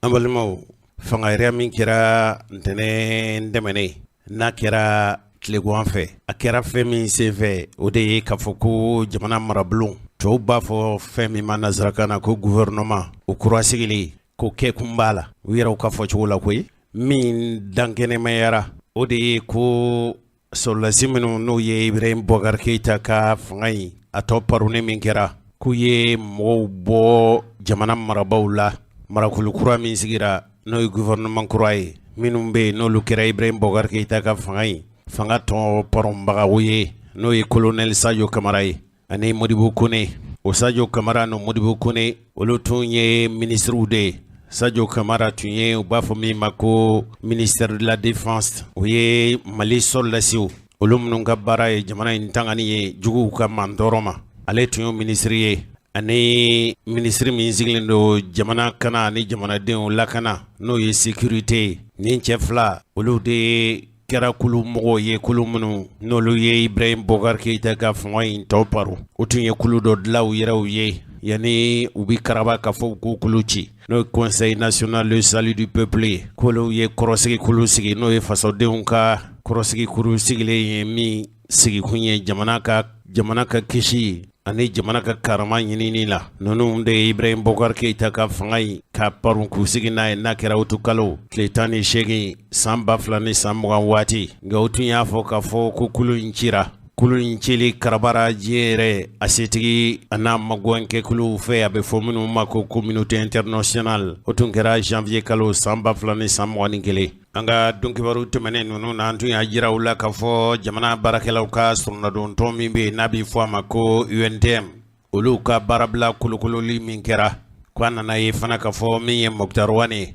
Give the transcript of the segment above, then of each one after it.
An balimaw, fanga min kɛra ntɛnɛn tɛmɛnen, n'a kɛra tilegan fɛ, a kɛra fɛn min senfɛ, o de ye k'a fɔ ko jamana marabulon, tubabu b'a fɔ fɛn min ma nansarakan na ko gouvernement, o kura sigili ko kɛkun b'a la u yɛrɛw ka fɔcogo la koyi. Min dankɛnɛmayara, o de ye ko sɔrɔdasi minnu n'o ye Ibrahim Boubacar Keita ka fanga in a tɔ paroni min kɛra, k'u ye mɔgɔw bɔ jamana marabaaw la, marakulu kura min sigira, n'o ye gouvernement kura ye, minnu bɛ yen n'olu kɛra Ibrahim Boubacar Keita ka fanga in fanga tɔ paronbagaw ye, n'o ye colonel Sadio Kamara ye ani Modibo Kone. O Sadio Kamara ni Modibo Kone, olu tun ye minisiriw de ye. Sadio Kamara tun ye u b'a fɔ min ma ko ministère de la défense, o ye Mali sɔrɔdasiw, olu minnu ka baara ye jamana in tangani ye juguw ka mantɔɔrɔ ma, ale tun ye minisiri ye, ani minisiri min sigilen don jamana kana ani jamanadenw lakana, n'o ye sécurité ye. Nin cɛ fila, olu de ye kɛra kulu mɔgɔw ye, kulu minnu n'olu ye Ibrahim Boubacar Keita ka fanga in tɔ paro. U tun ye kulu dɔ dilan u yɛrɛw ye yanni u bɛ karaba ka fɔ k'u kulu ci, n'o ye Conseil national de salut du peuple ye, k'olu ye kɔrɔsigi kulu sigi, n'o ye fasodenw ka kɔrɔsigi kulu sigilen ye, min sigikun ye jamana ka kisi ani jamana ka karama ɲinini la. Ninnu de ye Ibrahim Boubacar Keita ka fanga in ka parun k'u sigi n'a ye, n'a kɛra utukalo tile 18 san 2020 waati. Nka u tun y'a fɔ k'a fɔ ko kulu in cira. Kulu in cili karabara diɲɛ yɛrɛ a setigi a n'a magɛnkɛkuluw fɛ, a bɛ fɔ minnu ma ko communauté internationale, o tun kɛra janvier kalo san 2021. An ka donkibaru tɛmɛnen ninnu na, an tun y'a jira u la k'a fɔ jamana baarakɛlaw ka sɔrɔnadontɔn min bɛ yen n'a bɛ fɔ a ma ko UNTM, olu ka baarabila kolokololi min kɛra, ko a nana ye fana k'a fɔ min ye Moctar Ouane ye,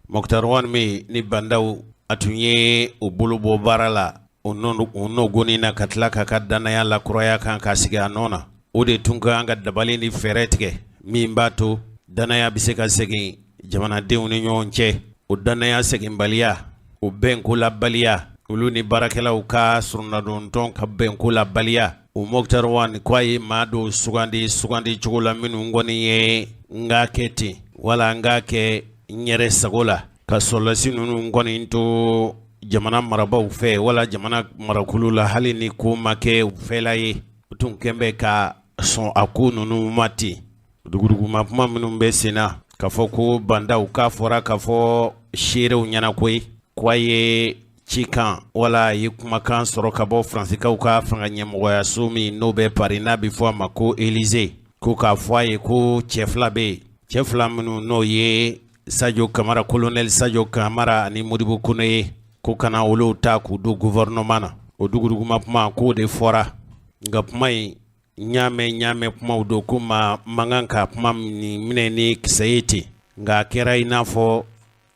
Moctar Ouane min ni Bah N'Daw a tun ye o bolo bɔ baara la o nɔgɔnin na, ka tila k'a ka danaya lakuraya kan k'a sigi a nɔ na, o de tun ka kan ka dabali ni fɛɛrɛ tigɛ min b'a to danaya bɛ se ka segin jamanadenw ni ɲɔgɔn cɛ. O danaya seginbaliya, o bɛnkolabaliya, olu ni baarakɛlaw ka sɔrɔnadontɔn ka bɛnkolabaliya, o Moctar Ouane ko a ye maa dɔw sugandi sugandi cogo la minnu kɔni ye n k'a kɛ ten wala n k'a kɛ n yɛrɛ sago la, ka sɔrɔdasi ninnu kɔni to jamana marabaaw fɛ wala jamana marakulu la, hali ni ko ma kɛ u fɛla ye, u tun kɛn bɛ ka sɔn a ko ninnu ma ten. Duguduguma kuma minnu bɛ sen na k'a fɔ ko Bah N'Daw k'a fɔra k'a fɔ seerew ɲɛna koyi, ko a ye cikan wala a ye kumakan sɔrɔ ka bɔ Faransikaw ka fanga ɲɛmɔgɔyaso min n'o bɛ Paris, n'a bɛ fɔ a ma ko Élysée, ko k'a fɔ a ye ko cɛ fila bɛ yen, cɛ fila minnu n'o ye Sadio Kamara, colonel Sadio Kamara ani Modibo Kone ye, ko kana olu ta k'u don gouvernement na. O duguduguma kuma, k'o de fɔra. Nka kuma in ɲaamɛ ɲaamɛ kumaw don, ko maa man kan ka kuma nin minɛ ni kisɛ ye ten. Nka a kɛra i n'a fɔ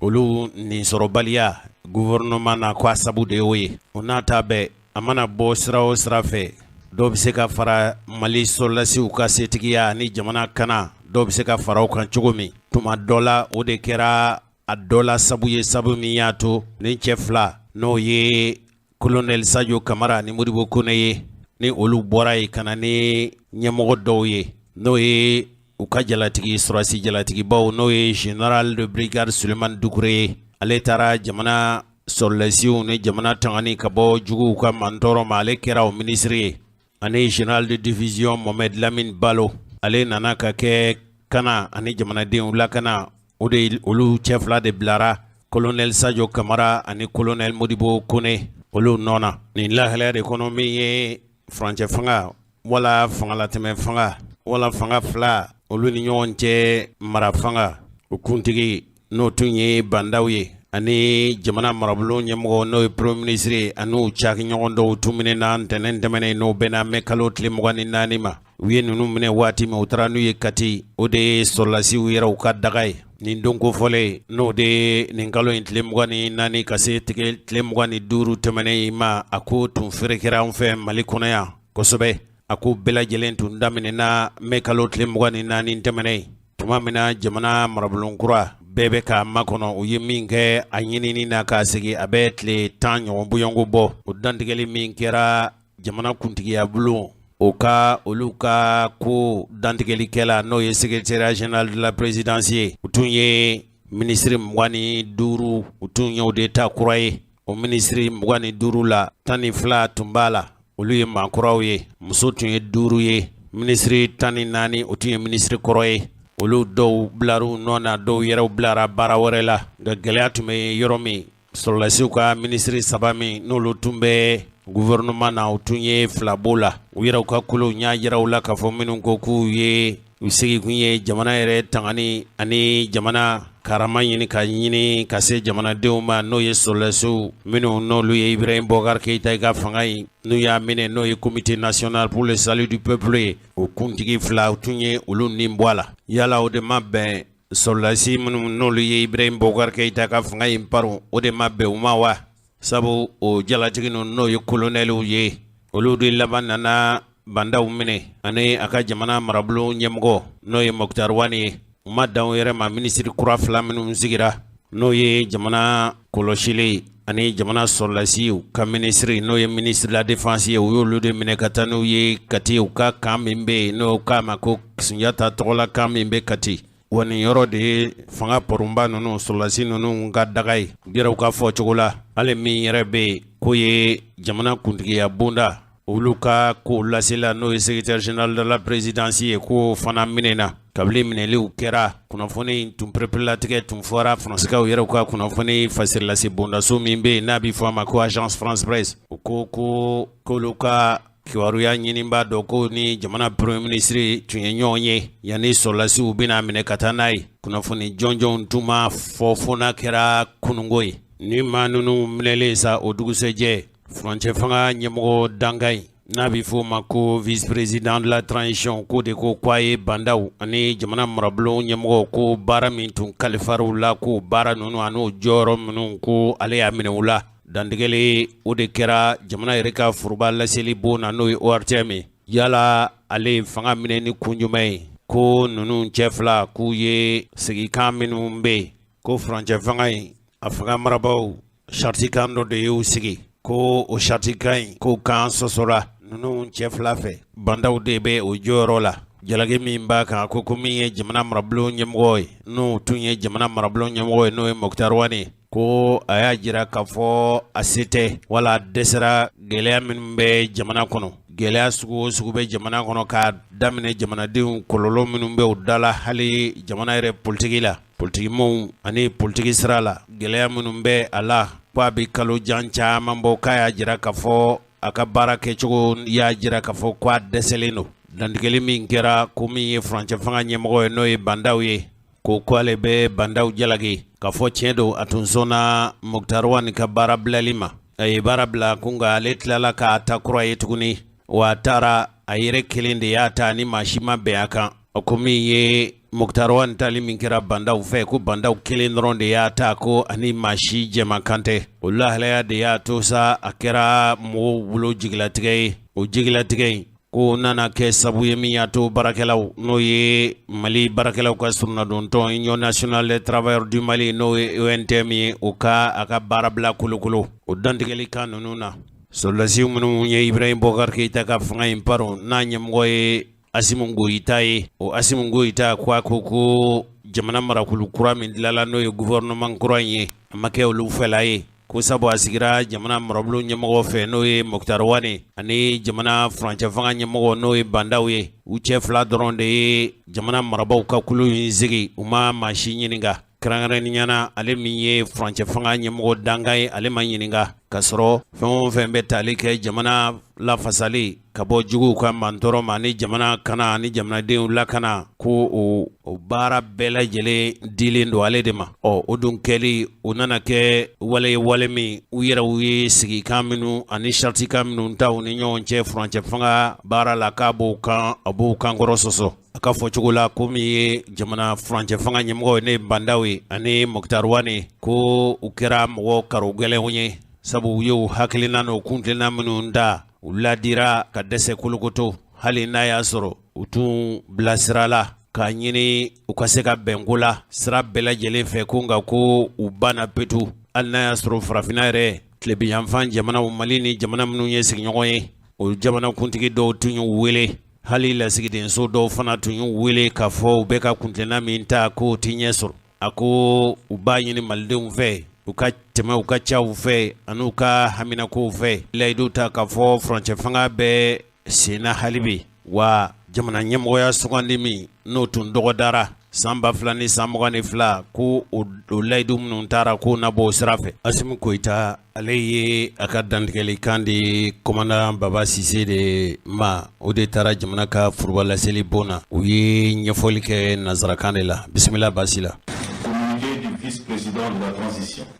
olu nin sɔrɔbaliya gouvernement na, ko a sabu de y'o ye. O n'a ta bɛɛ, a mana bɔ sira o sira fɛ, dɔw bɛ se ka fara Mali sɔrɔdasiw ka setigiya ani jamana kana, dɔw bɛ se ka fara o kan cogo min tuma dɔ la, o de kɛra a dɔ la sabu ye, sabu min y'a to ni cɛ fila, n'o ye colonel Sadio Kamara ni Modibo Kone ye, ni olu bɔra yen ka na ni ɲɛmɔgɔ dɔw ye, n'o ye u ka jalatigi sɔrɔdasi jalatigibaw, n'o ye général de brigade Souleymane Doucouré ye. Ale taara jamana sɔrɔdasiw ni jamana tangani ka bɔ juguw ka mantɔɔrɔ ma, ale kɛra o minisiri ye, ani général de division Mohamed Lamine Balo, ale nana ka kɛ kana ani jamanadenw lakana. O de olu cɛ fila de bilara colonel Sadio Kamara ani colonel Modibo Kone olu nɔ na. Nin lahalaya de kɔnɔ, min ye furancɛ fanga wala fangalatɛmɛ fanga wala fanga fila olu ni ɲɔgɔn cɛ mara fanga, o kuntigi n'o tun ye Bah N'Daw ye, ani jamana marabolo ɲɛmɔgɔ n'o ye premier ministre, ani cakɛɲɔgɔn dɔw tun minɛna ntɛnɛn tɛmɛnen, n'o bɛnna mɛ kalo tile 24 ma. U ye ninnu minɛ waati min, u taara n'u ye Kati, o de ye sɔrɔdasiw yɛrɛw ka daga ye. Nin don kofɔlen, n'o de ye nin kalo in tile 24 ka se tile 25 tɛmɛnen in ma, a ko tun feere kɛra an fɛ Mali kɔnɔ yan kosɛbɛ. A ko bɛɛ lajɛlen tun daminɛna mɛ kalo tile 24 tɛmɛnen, tuma min na jamana marabolonkura bɛɛ bɛ k'a makɔnɔ. U ye min kɛ a ɲinini na k'a sigi, a bɛ tile 10 ɲɔgɔn bɔɲɔgɔnko bɔ. O dantigɛli min kɛra jamana kuntigiya bulon, o ka olu ka ko dantigɛlikɛla, n'o ye secrétaire général de la présidence ye, u tun ye Minisiri 25, u tun y'o de ta kura ye. O minisiri 25 la, 12 tun b'a la, olu ye maakuraw ye. Muso tun ye 5 ye. Minisiri 14, o tun ye minisiri kɔrɔ ye. Olu dɔw bilar'u nɔ na, dɔw yɛrɛw bilara baara wɛrɛ la. Nka gɛlɛya tun bɛ yɔrɔ min, sɔrɔdasiw ka minisiri 3 min n'olu tun bɛ gouvernement na, u tun ye 2 b'o la. U yɛrɛw ka kolow y'a jira u la k'a fɔ minnu ko k'u ye u sigikun ye jamana yɛrɛ tangani ani jamana karama ɲini ka ɲini ka se jamanadenw ma, n'o ye sɔrɔdasiw minnu n'olu ye Ibrahim Boubacar Keïta ka fanga in n'u y'a minɛ, n'o ye Comité national pour le salut du peuple ye, o kuntigi 2 tun ye olu nin bɔ a la. Yala o de ma bɛn sɔrɔdasi minnu n'olu ye Ibrahim Boubacar Keïta ka fanga in paron, o de ma bɛn u ma wa? Sabu o jalatigi ninnu, n'o ye kolonɛliw ye, olu de laban nana Bah N'Daw minɛ ani a ka jamana marabulon ɲɛmɔgɔ, n'o ye Moctar Ouane ye. U ma dan o yɛrɛ ma, minisiri kura 2 minnu sigira, n'o ye jamana kɔlɔsili ani jamana sɔrɔdasiw ka minisiri, n'o ye ministre de la défense ye, u y'olu de minɛ ka taa n'u ye Kati, u ka camp min bɛ yen, n'o k'a ma ko Sunjata tɔgɔla camp min bɛ Kati. Wa nin yɔrɔ de ye fanga pɔrɔnba ninnu, sɔrɔdasi ninnu ka daga ye, u yɛrɛw ka fɔ cogo la. Hali min yɛrɛ bɛ yen k'o ye jamana kuntigiya bonda olu ka ko lasela, n'o ye secrétaire général de la présidence ye, k'o fana minɛna. Kabini minɛliw kɛra, kunnafoni tun pereperelatigɛ tun fɔra Faransikaw yɛrɛw ka kunnafoni fasirilase bondaso min bɛ yen, n'a bɛ fɔ a ma ko Agence France Presse, o ko ko k'olu ka kibaruya ɲiniba dɔ ko ni jamana premier ministre tun ye ɲɔgɔn ye yanni sɔrɔdasiw bɛna minɛ ka taa n'a ye. Kunnafoni jɔnjɔnw tun ma fɔ fo n'a kɛra kununko ye. Ni maa ninnu minɛlen sa, o dugusɛjɛ, furancɛ fanga ɲɛmɔgɔ dankan in, n'a bɛ fɔ o ma ko vice président de la transition, k'o de ko k'a ye Bah N'Daw ani jamana marabulon ɲɛmɔgɔ ko baara min tun kalifar'u la, k'o baara ninnu an'o jɔyɔrɔ minnu, ko ale y'a minɛ u la. Dantigɛli o de kɛra jamana yɛrɛ ka foroba laseli bon na, n'o ye ORTM ye. Yala ale fanga minɛ ni kun jumɛn ye ko ninnu cɛ 2 k'u ye seginkan minnu bɛ yen, ko furancɛ fanga in a fanga marabaaw saritikan dɔ de y'u sigi, ko o saritikan in k'o kan sɔsɔra ninnu cɛ 2 fɛ. Bah N'Daw de bɛ o jɔyɔrɔ la. Jalaki min b'a kan, ko ko min ye jamana marabulon ɲɛmɔgɔ ye, n'o tun ye jamana marabulon ɲɛmɔgɔ ye, n'o ye Moctar Ouane ye, ko a y'a jira k'a fɔ a se tɛ wala dɛsɛra gɛlɛya minnu bɛ jamana kɔnɔ. Gɛlɛya sugu o sugu bɛ jamana kɔnɔ, k'a daminɛ jamanadenw kɔlɔlɔ minnu bɛ u da la, hali jamana yɛrɛ politiki la, politikimɔgɔw ani politiki sira la, gɛlɛya minnu bɛ a la, ko a bɛ kalo jan caman bɔ, k'a y'a jira k'a fɔ a ka baara kɛcogo y'a jira k'a fɔ ko a dɛsɛlen don. Dantigɛli min kɛra, ko min ye furancɛ fanga ɲɛmɔgɔ ye, n'o ye Bah N'Daw ye, ko ko ale bɛ Bah N'Daw jalaki k'a fɔ tiɲɛ don, a tun sɔnna Moctar Ouane ka baara bilali ma. A ye baara bila ko, nka ale tilala k'a ta kura ye tuguni, wa a taara a yɛrɛ kelen de y'a ta ni maa si ma bɛn a kan. O ko min ye Moctar Ouane tali min kɛra Bah N'Daw fɛ, ko Bah N'Daw kelen dɔrɔn de y'a ta, ko ani maa si jɛmakan tɛ. O lahalaya de y'a to sa a kɛra mɔgɔw bolo jigilatigɛ ye. O jigilatigɛ in ko nana kɛ sabu ye min y'a to baarakɛlaw, n'o ye Mali baarakɛlaw ka surunadontɔn Union nationale des travailleurs du Mali, n'o ye UNTM ye, o ka a ka baara bila kolokolo. O dantigɛli kan ninnu na, sɔrɔdasiw minnu ye Ibrahim Boubacar Keïta ka fanga in paron, n'a ɲɛmɔgɔ ye Assimi Goïta ye, o Assimi Goïta ko a ko ko jamana marakulu kura min dilanla, n'o ye gouvernement kura in ye, a ma kɛ olu fɛla ye, ko sabu a sigira jamana marabolo ɲɛmɔgɔ fɛ, n'o ye Moctar Ouane, ani jamana furancɛ fanga ɲɛmɔgɔ, n'o ye Bah N'Daw ye. U cɛ 2 dɔrɔn de ye jamana marabaaw ka kulu in sigi, u ma maa si ɲininka. Kɛrɛnkɛrɛnnenya na, ale min ye furancɛ fanga ɲɛmɔgɔ dankan ye, ale ma ɲininka, k'a sɔrɔ fɛn o fɛn bɛ tali kɛ jamana lafasali ka bɔ juguw ka mantɔrɔ ma, ni jamana kana ni jamanadenw lakana, ko o baara bɛɛ lajɛlen dilen don ale de ma. Ɔ o dun kɛli, o nana kɛ wale ye, wale min u yɛrɛw ye sigikan minnu ani saritikan minnu ta u ni ɲɔgɔn cɛ furancɛ fanga baara la, k'a b'o kan, a b'o kankɔrɔ sɔsɔ. A ka fɔ cogo la, ko min ye jamana furancɛ fanga ɲɛmɔgɔ ye, ne ye Bah N'Daw ye, ani Moctar Ouane, ko u kɛra mɔgɔ karo gɛlɛnw ye, sabu u y'u hakilina n'u kuntilenna minnu da, u ladira ka dɛsɛ kolokoto, hali n'a y'a sɔrɔ u tun bilasirala k'a ɲini u ka se ka bɛnko la sira bɛɛ lajɛlen fɛ, ko nka ko u banna petu. Hali n'a y'a sɔrɔ farafinna yɛrɛ tilebinyanfan jamanaw, Mali ni jamana minnu ye sigiɲɔgɔn ye, o jamanakuntigi dɔw tun y'u wele, hali lasigidenso dɔw fana tun y'u wele k'a fɔ u bɛ ka kuntilenna min ta k'o tɛ ɲɛ sɔrɔ. A ko u b'a ɲini malidenw fɛ, u ka tɛmɛ u ka caw fɛ an'u ka haminakow fɛ. Layidu ta k'a fɔ furancɛ fanga bɛ senna hali bi, wa jamana ɲɛmɔgɔya sugandi min n'o tun dɔgɔdara san 2022, ko o layidu minnu taara, k'o na bɔ o sira fɛ. Asimi Goyita, ale ye a ka dantigɛli kan di commandant Baba Sise de ma. O de taara jamana ka foroba laseli bon na. U ye ɲɛfɔli kɛ nansarakan de la. Bisimila basi la.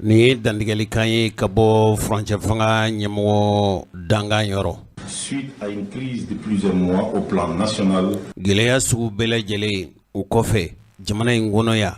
Nin ye dantigɛli kan ye ka bɔ furancɛ fanga ɲɛmɔgɔ dankan yɔrɔ. Suite à une crise de plusieurs mois au plan national, Gɛlɛya sugu bɛɛ lajɛlen o kɔfɛ jamana in kɔnɔ yan,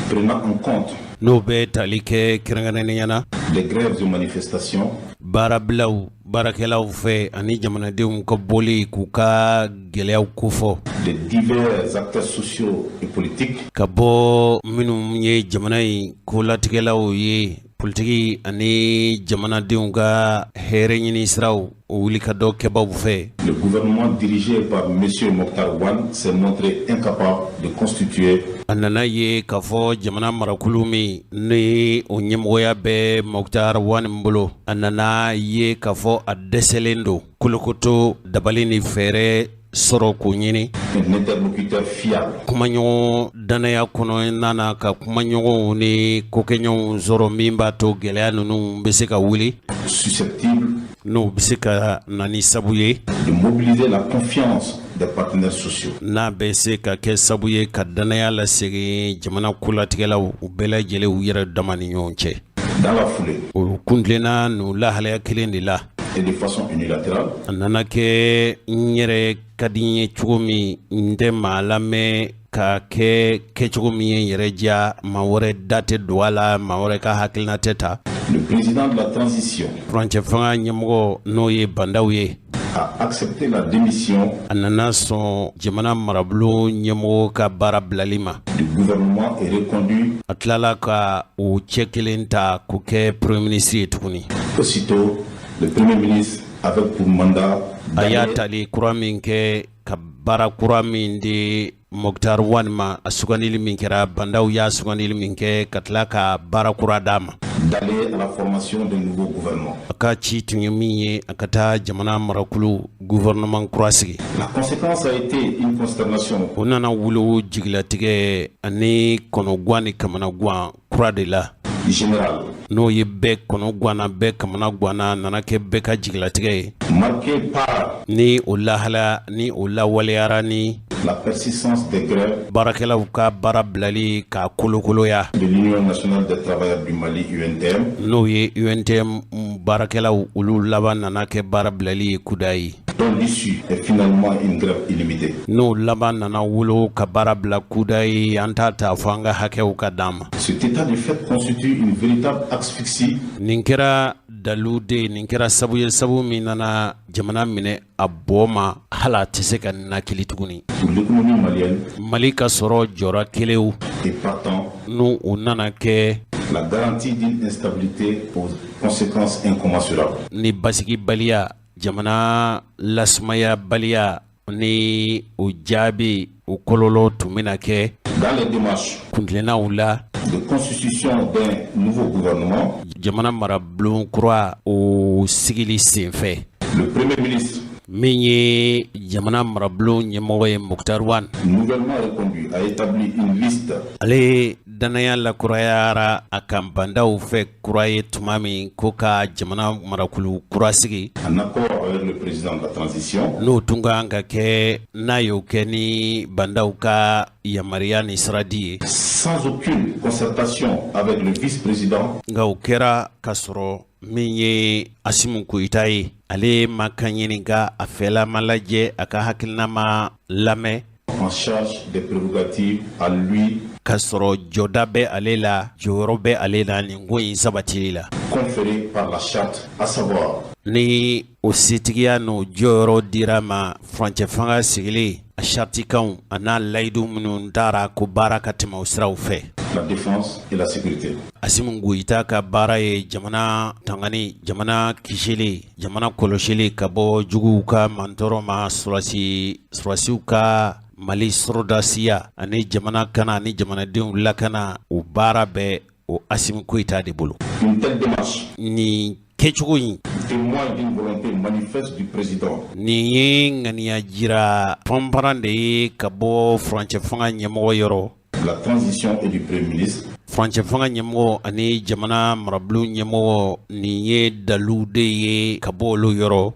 prenant en compte n'o bɛ tali kɛ kɛrɛnkɛrɛnnenya na les grèves et manifestations, baarabilaw baarakɛlaw fɛ ani jamanadenw ka bɔli k'u ka gɛlɛyaw kofɔ, des divers acteurs sociaux et politiques, ka bɔ minnu ye jamana in kolatigɛlaw ye, politiki ani jamanadenw ka hɛrɛ ɲini siraw, o wuli ka dɔ kɛbaw fɛ, le gouvernement dirigé par M. Mokhtar Wane s'est montré incapable de constituer a nana ye k'a fɔ jamana marakulu min ni o ɲɛmɔgɔya bɛ Mokhtar Wane bolo, a nana ye k'a fɔ a dɛsɛlen don kolokoto dabali ni fɛɛrɛ sɔrɔ k'o ɲini un interlocuteur fiable kumaɲɔgɔn danaya kɔnɔna na, ka kumaɲɔgɔnw ni kokɛɲɔgɔnw sɔrɔ min b'a to gɛlɛya ninnu bɛ se ka wuli, susceptible n'o bɛ se ka na ni sabu ye de mobiliser la confiance des partenaires sociaux. n'a bɛ se ka kɛ sabu ye ka danaya lasegin jamana kolatigɛlaw u bɛɛ lajɛlen u yɛrɛ dama ni ɲɔgɔn cɛ. Dans la foulée O kuntilenna n'o lahalaya kelen de la, et de façon unilatérale, a nana kɛ n yɛrɛ ka di n ye cogo min, n tɛ maa lamɛn, ka kɛ kɛcogo min ye n yɛrɛ diya, maa wɛrɛ da tɛ don a la, maa wɛrɛ ka hakilina tɛ ta, le président de la transition furancɛ fanga ɲɛmɔgɔ, n'o ye Bah N'Daw ye, a accepté la démission a nana sɔn jamana marabolo ɲɛmɔgɔ ka baara bilali ma. du gouvernement et reconduit A tilala ka o cɛ kelen ta k'o kɛ premier ministre ye tuguni. aussitôt le premier ministre avec pour mandat A y'a d'aller tali kura min kɛ ka baara kura min di Mokhtar Wane ma, a sugandili min kɛra, Bah N'Daw y'a sugandili min kɛ ka tila ka baara kura d'a ma. d'aller à la formation d'un nouveau gouvernement. A ka ci tun ye min ye, a ka taa jamana marakulu gouvernement kura sigi. La conséquence a été une consternation O nana wolo jigilatigɛ ani kɔnɔguwan ni kamanaguwan kura de la, générale n'o ye bɛɛ kɔnɔ ganna, bɛɛ kamana ganna, nana kɛ bɛɛ ka jigilatigɛ ye, marquée par ni o lahala ni o lawaleyara ni la persistance des grèves baarakɛlaw ka baara bilali k'a kolokoloya, de l'Union nationale des travailleurs du Mali UNTM n'o ye UNTM baarakɛlaw, olu laban nana kɛ baara bilali ye kuda ye, dont l'issue est finalement une grève illimitée. n'o laban nana wolo ka baara bila kuda ye, an t'a ta fɔ an ka hakɛw ka d'an ma. Cet état de fait constitue une véritable asphyxie Nin kɛra dalu de ye, nin kɛra sabu ye, sabu min nana jamana minɛ a bɔ ma, hali a tɛ se ka nakili tuguni pour l'économie malienne Mali ka sɔrɔ jɔra kelew, et partant n'u o nana kɛ la garantie d'une instabilité aux conséquences incommensurables. ni basigibaliya, jamana lasumayabaliya, ni o jaabi o kɔlɔlɔ tun bɛna kɛ. Dans les démarches Kuntilennaw la de constitution d'un nouveau gouvernement, jamana marabulon kura o sigili senfɛ, le Premier ministre min ye jamana marabulon ɲɛmɔgɔ ye, Mokhtar Wane, nouvellement reconduit a établi une liste ale danaya lakurayara a kan Bah N'Daw fɛ kura ye tuma min ko ka jamana marakulu kura sigi, en accord avec le président de la transition n'o tun kan ka kɛ, n'a y'o kɛ ni Bah N'Daw ka yamaruya ni siradi ye, sans aucune concertation avec le vice-président nka o kɛra k'a sɔrɔ min ye Asimu Goyita ye, ale ma kan ɲininka, a fɛla ma lajɛ, a ka hakilina ma lamɛn, en charge des prérogatives à lui k'a sɔrɔ jɔda bɛ ale la, jɔyɔrɔ bɛ ale la nin ko in sabatili la, conférées par la charte, à savoir ni o setigiya n'o jɔyɔrɔ dira ma furancɛ fanga sigilen, a saritikanw a n'a layidu minnu taara ko baara ka tɛmɛ o siraw fɛ. la défense et la sécurité. Asimu Goyita ka baara ye jamana tangani, jamana kisili, jamana kɔlɔsili ka bɔ juguw ka mantɔrɔ ma, surasi surasiw ka Mali sɔrɔdasiya ani jamana kana ani jamanadenw lakana, o baara bɛ o Assimi Goïta de bolo. Une telle démarche Nin kɛcogo in témoigne d'une volonté manifeste du président nin ye ŋaniya jira panparan de ye ka bɔ furancɛ fanga ɲɛmɔgɔ yɔrɔ, de la transition et du Premier ministre furancɛ fanga ɲɛmɔgɔ ani jamana marabulon ɲɛmɔgɔ. Nin ye dalu de ye ka bɔ olu yɔrɔ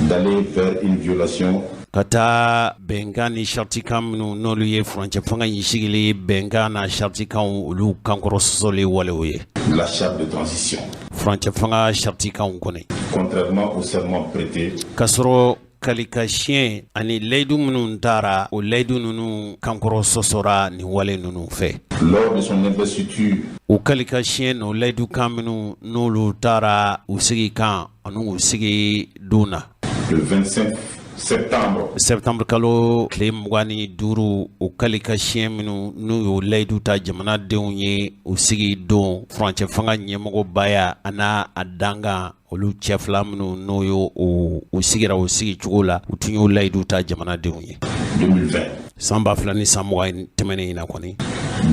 d'aller vers une violation ka taa bɛnkan ni saritikan minnu n'olu ye furancɛ fanga in sigili bɛnkan na saritikanw, olu kankɔrɔ sɔsɔli walew ye de la charte de transition, furancɛ fanga saritikanw kɔni, contrairement au serment prêté k'a sɔrɔ kalika siɲɛ ani layidu minnu taara, o layidu ninnu kankɔrɔ sɔsɔra nin wale ninnu fɛ lors de son investiture O kalika siɲɛ n'o layidu kan minnu n'olu taara u sigi kan ani u sigi don na le 25 septembre septembre kalo tile 25, o kalika siɲɛ minnu n'u y'o layidu ta jamanadenw ye u sigi don, furancɛ fanga ɲɛmɔgɔbaya a n'a a dankan, olu cɛ fila minnu n'o y'o u sigira o sigi cogo la, u tun y'o layidu ta jamanadenw ye 2020. san 2020 tɛmɛnen in na kɔni.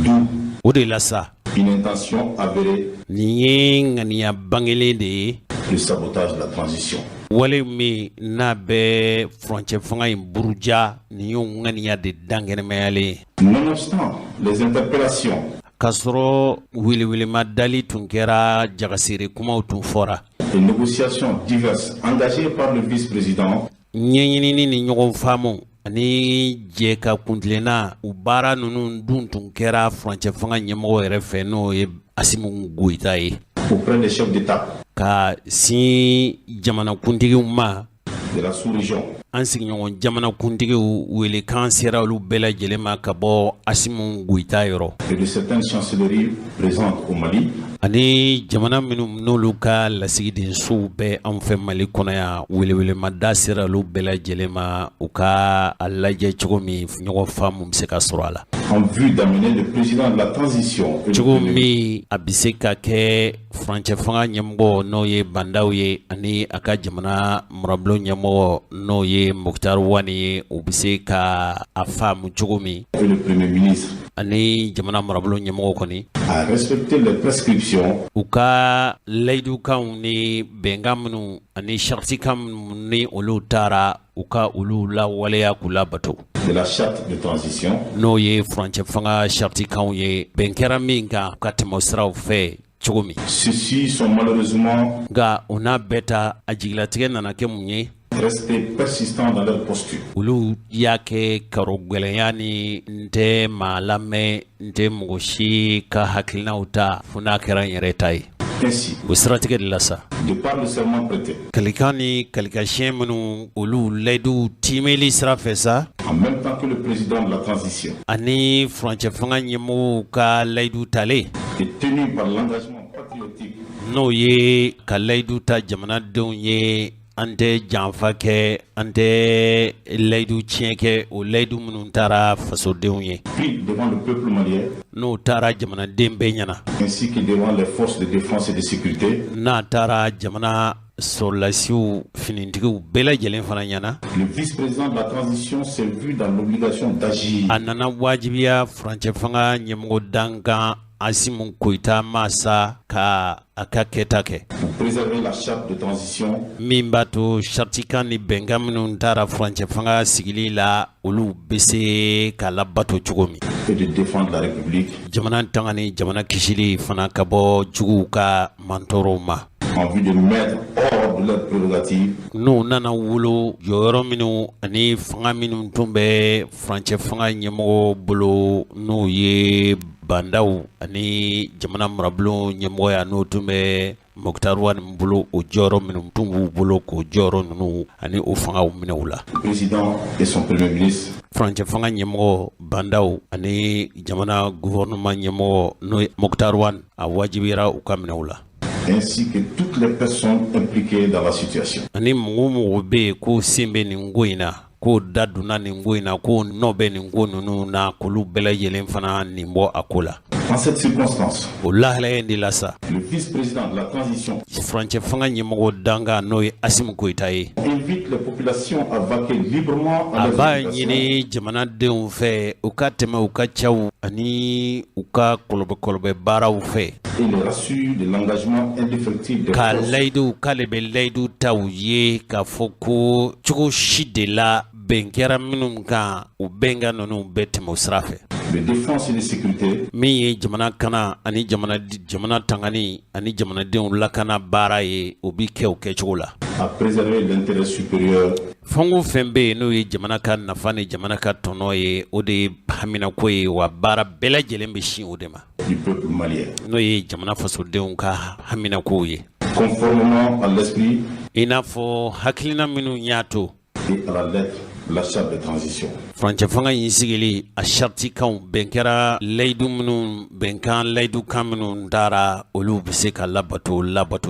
D'où O de la sa, une intention avérée nin ye ŋaniya bangelen de ye de sabotage de la transition. Wale min n'a bɛ furancɛ fanga in buruja, nin y'o ŋaniya de dankɛnɛmayalen ye. Nonobstant les interpellations K'a sɔrɔ welewelema dali tun kɛra, jagasere kumaw tun fɔra, et négociations diverses engagées par le vice-président ɲɛɲinini ni ɲɔgɔn faamu ani jɛ ka kuntilenna, u baara ninnu dun tun kɛra furancɛ fanga ɲɛmɔgɔ yɛrɛ fɛ, n'o ye Assimi Goïta ye, auprès des chefs d'État ka sin jamanakuntigiw ma de la sous-région, an sigiɲɔgɔn jamanakuntigiw, welekan sera olu bɛɛ lajɛlen ma ka bɔ Assimi Goïta yɔrɔ, et de certaines chancelleries présentes au Mali, ani jamana minnu n'olu ka lasigidensow bɛ anw fɛ Mali kɔnɔ yan, welewelemada sera olu bɛɛ lajɛlen ma, u ka a lajɛ cogo min ɲɔgɔn faamu bɛ se ka sɔrɔ a la, en vue d'amener le président de la transition et le cogo Premier min a bɛ se ka kɛ furancɛ fanga ɲɛmɔgɔ n'o ye Bah N'Daw ye ani a ka jamana marabulon ɲɛmɔgɔ n'o ye Moctar Ouane ye, u bɛ se ka a faamu cogo min et le Premier ministre ani jamana marabulon ɲɛmɔgɔ kɔni à respecter les prescriptions u ka layidukanw ni bɛnkan minnu ani saritikan minnu ni olu taara, u ka olu lawaleya k'u labato de la charte de transition n'o ye furancɛ fanga saritikanw ye, bɛn kɛra min kan ka tɛmɛ o siraw fɛ cogo min. Ceux-ci sont malheureusement Nka o n'a bɛɛ ta, a jigilatigɛ nana kɛ mun ye? Restés persistants dans leur posture. Olu y'a kɛ karo gwɛlɛya ni n tɛ maa lamɛn, n tɛ mɔgɔ si ka hakilinaw ta fo n'a kɛra n yɛrɛ ta ye. Ainsi, O siratigɛ de la sa, de par le serment prêté, kalikan ni kalikasiyɛn minnu, olu layiduw timeli sira fɛ sa, en même temps que le président de la transition ani furancɛ fanga ɲɛmɔgɔw ka layidu talen est tenu par l'engagement patriotique n'o ye ka layidu ta jamanadenw ye, an tɛ janfa kɛ, an tɛ layidu tiɲɛ kɛ, o layidu minnu taara fasodenw ye, pris devant le peuple malien n'o taara jamanaden bɛɛ ɲɛna, ainsi que devant les forces de défense et de sécurité, n'a taara jamana sɔrɔlasiw finitigiw bɛɛ lajɛlen fana ɲɛna, le vice-président de la transition s'est vu dans l'obligation d'agir a nana wajibiya furancɛ fanga ɲɛmɔgɔ dankan Assimi Goïta masa ka a ka kɛta kɛ pour préserver la charte de transition min b'a to saritikan ni bɛnkan minnu taara furancɛ fanga sigili la, olu bɛ se ka labato cogo min et de défendre la République jamana tanga ni jamana kisili fana ka bɔ juguw ka mantɔɔrɔw ma, en vue de mettre hors de leurs prérogatives n'u nana wolo jɔyɔrɔ minnu ani fanga minnu tun bɛ furancɛ fanga ɲɛmɔgɔ bolo, n'o ye Bah N'Daw ani jamana marabulon ɲɛmɔgɔya, n'o tun bɛ Moctar Ouane bolo, o jɔyɔrɔ minnu tun b'u bolo, k'o jɔyɔrɔ ninnu ani o fangaw minɛ u la. Le président et son premier ministre Furancɛ fanga ɲɛmɔgɔ Bah N'Daw ani jamana gouvernement ɲɛmɔgɔ n'o ye Moctar Ouane, a wajibiyara u ka minɛ u la, ainsi que toutes les personnes impliquées dans la situation. Ani mɔgɔ o mɔgɔ bɛ yen k'o sen bɛ nin ko in na. K'o da donna nin ko in na, k'o nɔ bɛ nin ko ninnu na, k'olu bɛɛ lajɛlen fana nin bɔ a ko la. En cette circonstance, o lahalaya in de la sa, le vice-président de la transition furancɛ fanga ɲɛmɔgɔ dankan, n'o ye Asimi Goyita ye, invite les populations à vaquer librement à a leurs b'a occupations ɲini jamanadenw fɛ, u ka tɛmɛ u ka caw ani u ka kɔlɔbɛ baaraw fɛ, et les rassure de l'engagement indéfectible des ka forces layidu, k'ale bɛ layidu ta u ye k'a fɔ ko cogo si de la, bɛn kɛra minnu kan, u bɛnkan ninnu bɛɛ tɛmɛ o sira fɛ. de défense et de sécurité Min ye jamana kana ani jamana tangani ani jamanadenw lakana baara ye, o bi kɛ o kɛcogo la. à préserver l'intérêt supérieur Fɛn o fɛn bɛ yen, n'o ye jamana ka nafa ni jamana ka tɔnɔ ye, o de ye haminako ye, wa baara bɛɛ lajɛlen bɛ sin o de ma, du peuple malien, n'o ye jamana fasodenw ka haminakow ye, conformément à l'esprit i n'a fɔ hakilina minnu y'a to et à la lettre de la charte de transition. Furancɛ fanga in sigili, a saritikanw bɛn kɛra layidu minnu, bɛnkan layidukan minnu dara, olu bɛ se ka labato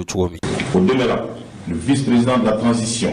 cogo min. Au demeurant, le vice-président de la transition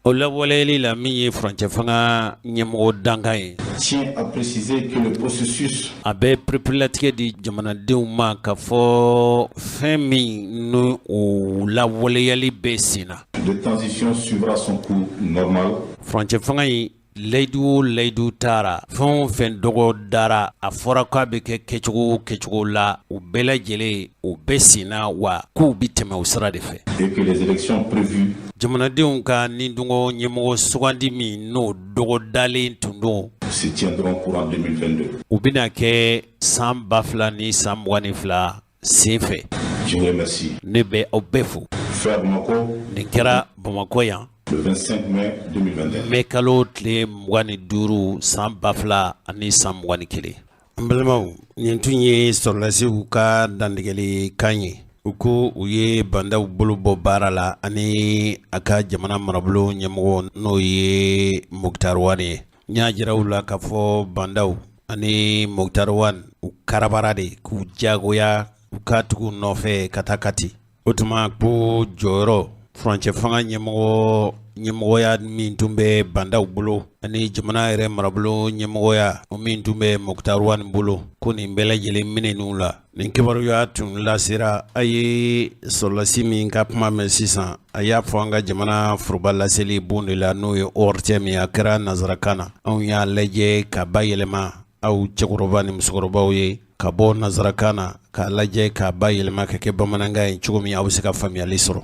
O lawaleyali la, min ye furancɛ fanga ɲɛmɔgɔ dankan ye, tient à préciser que le processus a bɛ pereperelatigɛ di jamanadenw ma k'a fɔ fɛn min n'o o lawaleyali bɛ sen na, de transition suivra son cours normal furancɛ fanga in, layidu o layidu taara, fɛn o fɛn dɔgɔ dara, a fɔra k'a bɛ kɛ kɛcogo o kɛcogo la, o bɛɛ lajɛlen o bɛ sen na, wa k'u bɛ tɛmɛ o sira de fɛ. et que les élections prévues Jamanadenw ka nidungɔ ɲɛmɔgɔ sugandi min n'o dɔgɔdalen tun don, se tiendront courant 2022. u bɛna kɛ san 2022 sen fɛ. Je vous remercie. Ne bɛ aw bɛɛ fo. Fait à Bamako Nin kɛra Bamakɔ yan le 25 mai 2021. mɛ kalo tile 25 san 2021. An balimaw, nin tun ye sɔrɔlasiw ka dantigɛli kan ye. U ko u ye Bah N'Daw bolo bɔ baara la ani a ka jamana marabolo ɲɛmɔgɔ, n'o ye Moctar Ouane ye. N y'a jira u la k'a fɔ Bah N'Daw ani Moctar Ouane, u karabara de k'u jagoya u ka tugu nɔfɛ ka taa Kati. O tuma ko jɔyɔrɔ furancɛ fanga ɲɛmɔgɔya min tun bɛ Bah N'Daw bolo ani jamana yɛrɛ marabolo ɲɛmɔgɔya, o min tun bɛ Moctar Ouane bolo, ko nin bɛɛ lajɛlen minɛn'u la. Nin kibaruya tun lasera a ye. Sɔrɔlasi min ka kuma mɛn sisan, a y'a fɔ an ka jamana foroba laseli bon de la, n'o ye ORTM min, a kɛra nanzarakan na. Anw y'a lajɛ ka bayɛlɛma aw cɛkɔrɔba ni musokɔrɔbaw ye, ka bɔ nanzarakan na k'a lajɛ k'a bayɛlɛma ka kɛ bamanankan ye cogo min aw bɛ se ka faamuyali sɔrɔ.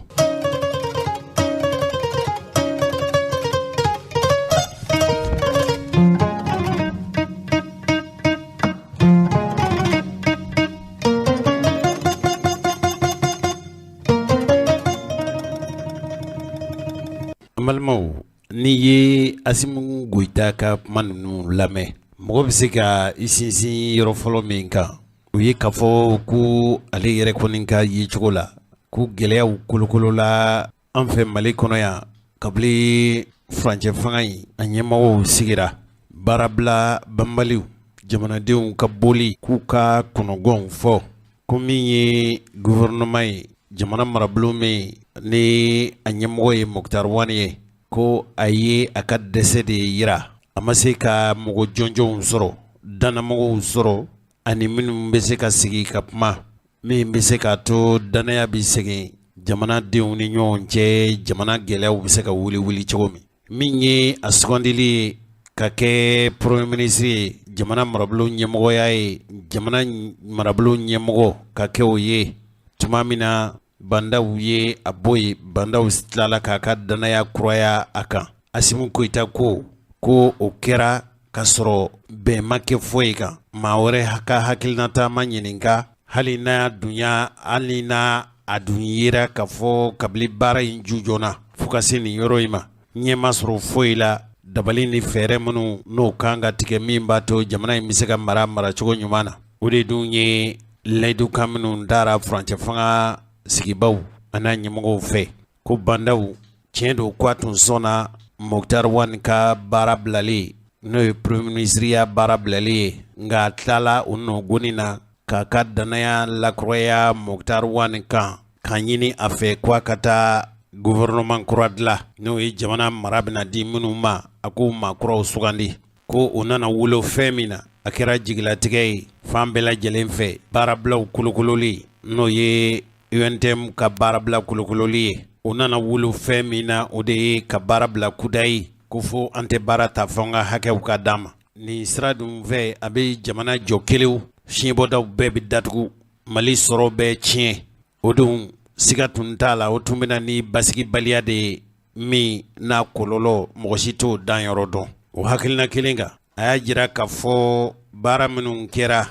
An balimaw, n'i ye Asimi Goyita ka kuma ninnu lamɛn, mɔgɔ bɛ se ka i sinsin yɔrɔ fɔlɔ min kan, o ye k'a fɔ ko ale yɛrɛ kɔni ka yecogo la, ko gɛlɛyaw kolokolola an fɛ Mali kɔnɔ yan kabini furancɛ fanga in a ɲɛmɔgɔw sigira, baarabila banbaliw, jamanadenw ka boli k'u ka kɔnɔgɔnw fɔ, ko min ye gouvernement ye, jamana marabolo min ni a ɲɛmɔgɔ ye Moctar Ouane ye, ko a ye a ka dɛsɛ de yira, a ma se ka mɔgɔ jɔnjɔnw sɔrɔ, dannamɔgɔw sɔrɔ ani minnu bɛ se ka sigi ka kuma, min bɛ se k'a to danaya bɛ segin jamanadenw ni ɲɔgɔn cɛ, jamana gɛlɛyaw bɛ se ka wuli wuli cogo min. Min ye a sugandili ye ka kɛ premier ministre ye, jamana marabolo ɲɛmɔgɔya ye, jamana marabolo ɲɛmɔgɔ ka kɛ o ye, tuma min na Bah N'Daw ye a bɔ yen, Bah N'Daw tilala k'a ka danaya kuraya a kan, Asimi Goyita ko o kɛra k'a sɔrɔ bɛn ma kɛ foyi kan, maa wɛrɛ ka hakilinata ma ɲininka, hali n'a dunya, hali n'a a dun yera k'a fɔ kabini baara in ju joona fo ka se nin yɔrɔ in ma, ɲɛ ma sɔrɔ foyi la. Dabali ni fɛɛrɛ minnu n'o kan ka tigɛ min b'a to jamana in bɛ se ka mara maracogo ɲuman na, o de dun ye layidukan minnu dara furancɛ fanga sigibaw an'a ɲɛmɔgɔw fɛ, ko Bah N'Daw, tiɲɛ don ko a tun sɔnna Moctar Ouane ka baara bilalen, n'o ye premier ministre baara bilalen ye, nka a tilala o nɔgɔni na k'a ka danaya lakuraya Moctar Ouane kan, k'a ɲini a fɛ ko a ka taa. gouvernement kura dilan, n'o ye jamana mara bɛna di minnu ma, a k'o maa kuraw sugandi. Ko o nana wolo fɛn min na, a kɛra jigilatigɛ ye fan bɛɛ lajɛlen fɛ. Baarabilaw kolokololi, n'o ye UNTM ka baarabila kolokololi ye, o nana wolo fɛn min na, o de ye ka baara bila kudayi, ko fo an tɛ baara ta fo an ka hakɛw ka d'an ma. Nin sira dun fɛ, a bɛ jamana jɔ kelew, fiɲɛbɔdaw bɛɛ bɛ datugu, Mali sɔrɔ bɛɛ tiɲɛ. O dun siga tun t'a la, o tun bɛ na ni basigibaliya de ye min n'a kɔlɔlɔ mɔgɔ si t'o danyɔrɔ dɔn. O hakilina kelen kan, a y'a jira k'a fɔ baara minnu kɛra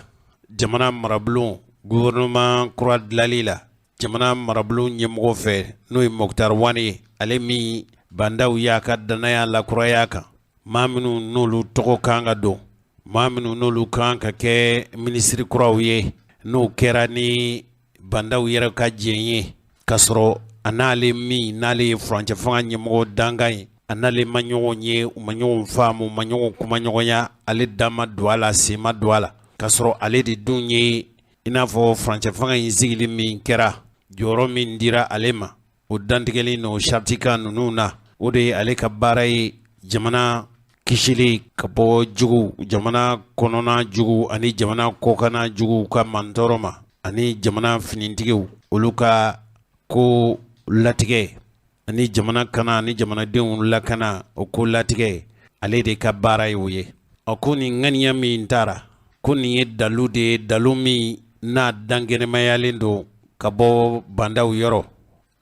jamana marabulon gouvernement kura dilali la jamana marabulon ɲɛmɔgɔ fɛ, n'o ye Moctar Ouane ye, ale min Bah N'Daw y'a ka dannaya lakuraya kan, maa minnu n'olu tɔgɔ kan ka don, maa minnu n'olu kan ka kɛ minisiri kuraw ye, n'o kɛra ni Bah N'Daw yɛrɛ ka jɛn ye, k'a sɔrɔ a n'ale min n'ale ye furancɛ fanga ɲɛmɔgɔ dankan ye, a n'ale ma ɲɔgɔn ye, u ma ɲɔgɔn faamu, u ma ɲɔgɔn kumaɲɔgɔnya, ale da ma don a la, sen ma don a la, k'a sɔrɔ ale de dun ye i n'a fɔ furancɛ fanga in sigili min kɛra, jɔyɔrɔ min dira ale ma, o dantigɛli n'o saritikan ninnu na, o de ye ale ka baara ye, jamana kisili ka bɔ jugu, jamana kɔnɔna jugu ani jamana kɔkanna juguw ka mantɔɔrɔ ma, ani jamana finitigiw olu ka ko latigɛ, ani jamana kana ani jamanadenw lakana o ko latigɛ, ale de ka baara ye o ye. A ko nin ŋaniya min taara, ko nin ye dalu de ye, dalu min n'a dankɛnɛmayalen don ka bɔ Bah N'Daw yɔrɔ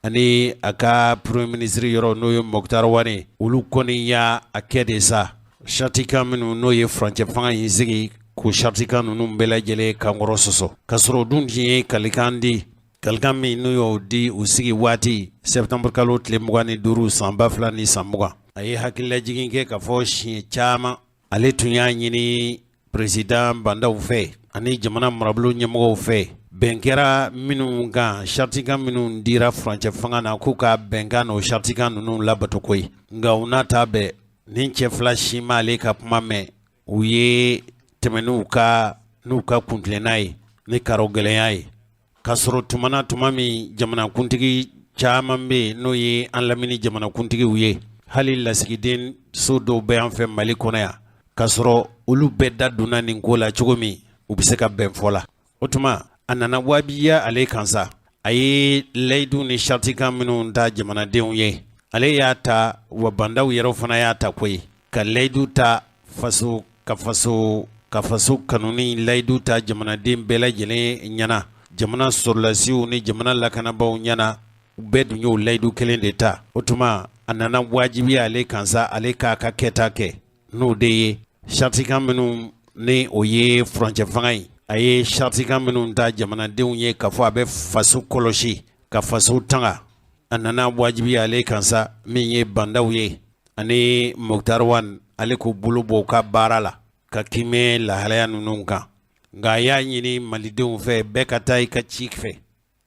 ani a ka premier ministre yɔrɔ, n'o ye Moctar Ouane. Olu kɔni y'a a kɛ de sa, saritikan minnu n'o ye furancɛ fanga in sigi, k'o saritikan ninnu bɛɛ lajɛlen kankɔrɔ sɔsɔ, k'a sɔrɔ o dun tun ye kalikan di, kalikan min n'u y'o di u sigi waati septembre kalo tile 25 san 2020. A ye hakililajigin kɛ k'a fɔ siɲɛ caman ale tun y'a ɲini président Bah N'Daw fɛ ani jamana marabolo ɲɛmɔgɔw fɛ, bɛn kɛra minnu kan, saritikan minnu dira furancɛ fanga na, k'u ka bɛnkan n'o saritikan ninnu labato koyi. Nka u n'a ta bɛɛ, nin cɛ fila si ma ale ka kuma mɛn. U ye tɛmɛ n'u ka kuntilenna ye ni karo gɛlɛnya ye, k'a sɔrɔ tuma na tuma min jamanakuntigi caman bɛ yen, n'o ye an lamini jamanakuntigiw ye, hali lasigiden so dɔw bɛ an fɛ Mali kɔnɔ yan, k'a sɔrɔ olu bɛɛ da donna nin ko la cogo min u bɛ se ka bɛn fɔ la. O tuma a nana wajibiya ale kan sa, a ye layidu ni saritikan minnu ta jamanadenw ye, ale y'a ta, wa Bah N'Daw yɛrɛ fana y'a ta koyi, ka layidu ta faso ka faso ka faso kanuni layidu ta jamanaden bɛɛ lajɛlen ɲɛna, jamana sɔrɔlasiw ni jamana lakanabaaw ɲɛna, u bɛɛ dun y'o layidu kelen de ta. O tuma a nana wajibiya ale kan sa, ale k'a ka kɛta kɛ, n'o de ye saritikan minnu ni o ye furancɛ fanga ye, a ye saritikan minnu ta jamanadenw ye k'a fɔ a bɛ faso kɔlɔsi ka faso tanga. A nana wajibiya ale kan sa, min ye Bah N'Daw ye ani Moctar Ouane, ale k'u bolo bɔ u ka baara la ka kimɛ lahalaya ninnu kan. Nka a y'a ɲini malidenw fɛ, bɛɛ ka taa i ka ci fɛ,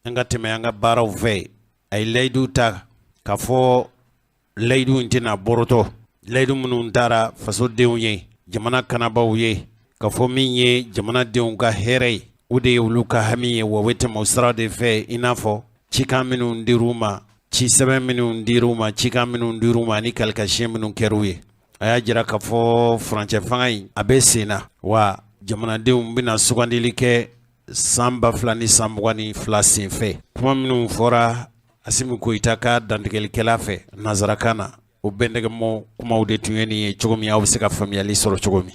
an ka tɛmɛ an ka baaraw fɛ. A ye layidu ta k'a fɔ layidu in tɛna bɔrɔtɔ, layidu minnu taara fasodenw ye, jamana kanabaw ye, k'a fɔ min ye jamanadenw ka hɛrɛ ye, o de ye olu ka hami ye, wa u bɛ tɛmɛ o sira de fɛ, i n'a fɔ cikan minnu dir'u ma, ci sɛbɛn minnu dir'u ma, cikan minnu dir'u ma ani kalikasiyɛn minnu kɛr'u ye. A y'a jira k'a fɔ furancɛ fanga in a bɛ sen na, wa jamanadenw bɛna sugandili kɛ san 2022 senfɛ. Kuma minnu fɔra Assimi Goïta ka dantigɛlikɛla fɛ nansarakan na, o bɛndɛgɛmɔ kumaw de tun ye nin ye cogo min aw bɛ se ka faamuyali sɔrɔ cogo min.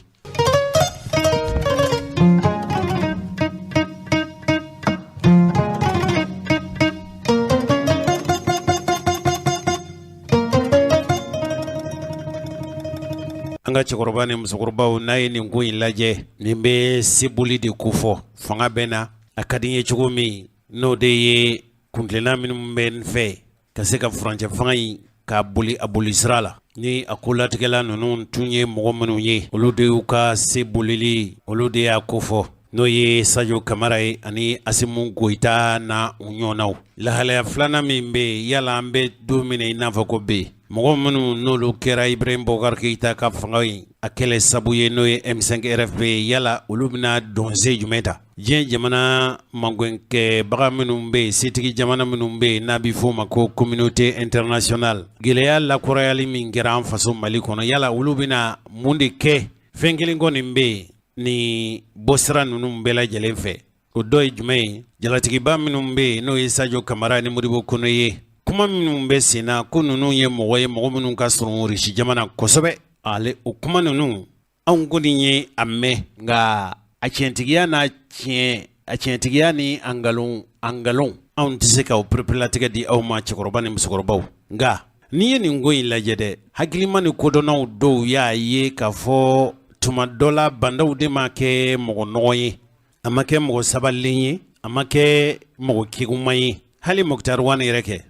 An ka cɛkɔrɔba ni musokɔrɔbaw, n'a ye nin ko in lajɛ, nin bɛ seboli de kofɔ. Fanga bɛ na, a ka di n ye cogo min, n'o de ye kuntilenna minnu bɛ n fɛ ka se ka furancɛ fanga in k'a boli a boli sira la, ni a ko latigɛla ninnu tun ye mɔgɔ minnu ye, olu de y'u ka se bolili, olu de y'a kofɔ. N'o ye Sadio Kamara ye ani Assimi Goïta na u ɲɔgɔnnaw. Lahalaya filanan min bɛ yen, yala an bɛ don min na i n'a fɔ ko bi, mɔgɔ minnu n'olu kɛra Ibrahim Boubacar Keïta ka fanga in a kɛlɛ sabu ye, n'o ye M5 RFP ye, yala olu bɛna dɔnsen jumɛn ta? Diɲɛ jamana magɛnkɛbaga minnu bɛ yen, setigi jamana minnu bɛ yen, n'a bɛ f'o ma ko communauté internationale, gɛlɛya lakurayali min kɛra an faso Mali kɔnɔ, yala olu bɛna mun de kɛ? Fɛn kelen kɔni bɛ yen ni bɔsira ninnu bɛɛ lajɛlen fɛ, o dɔ ye jumɛn ye? Jalatigiba minnu bɛ yen, n'o ye Sadio Kamara ni Modibo Kone ye, kuma minnu bɛ sen na ko ninnu ye mɔgɔ ye, mɔgɔ minnu ka surun Russie jamana kosɛbɛ, ale o kuma ninnu anw kɔni ye a mɛn, nka a tiɲɛtigiya n'a tiɲɛ a tiɲɛtigiya ni a nkalon anw tɛ se ka o pereperelatigɛ di aw ma, cɛkɔrɔba ni musokɔrɔbaw. Nka n'i ye nin ko in lajɛ dɛ, hakilima ni kodɔnnaw dɔw y'a ye k'a fɔ tuma dɔ la Bah N'Daw de ma kɛ mɔgɔ nɔgɔ ye, a ma kɛ mɔgɔ sabalilen ye, a ma kɛ mɔgɔ kegunman ye. Hali Moctar Ouane yɛrɛ kɛ,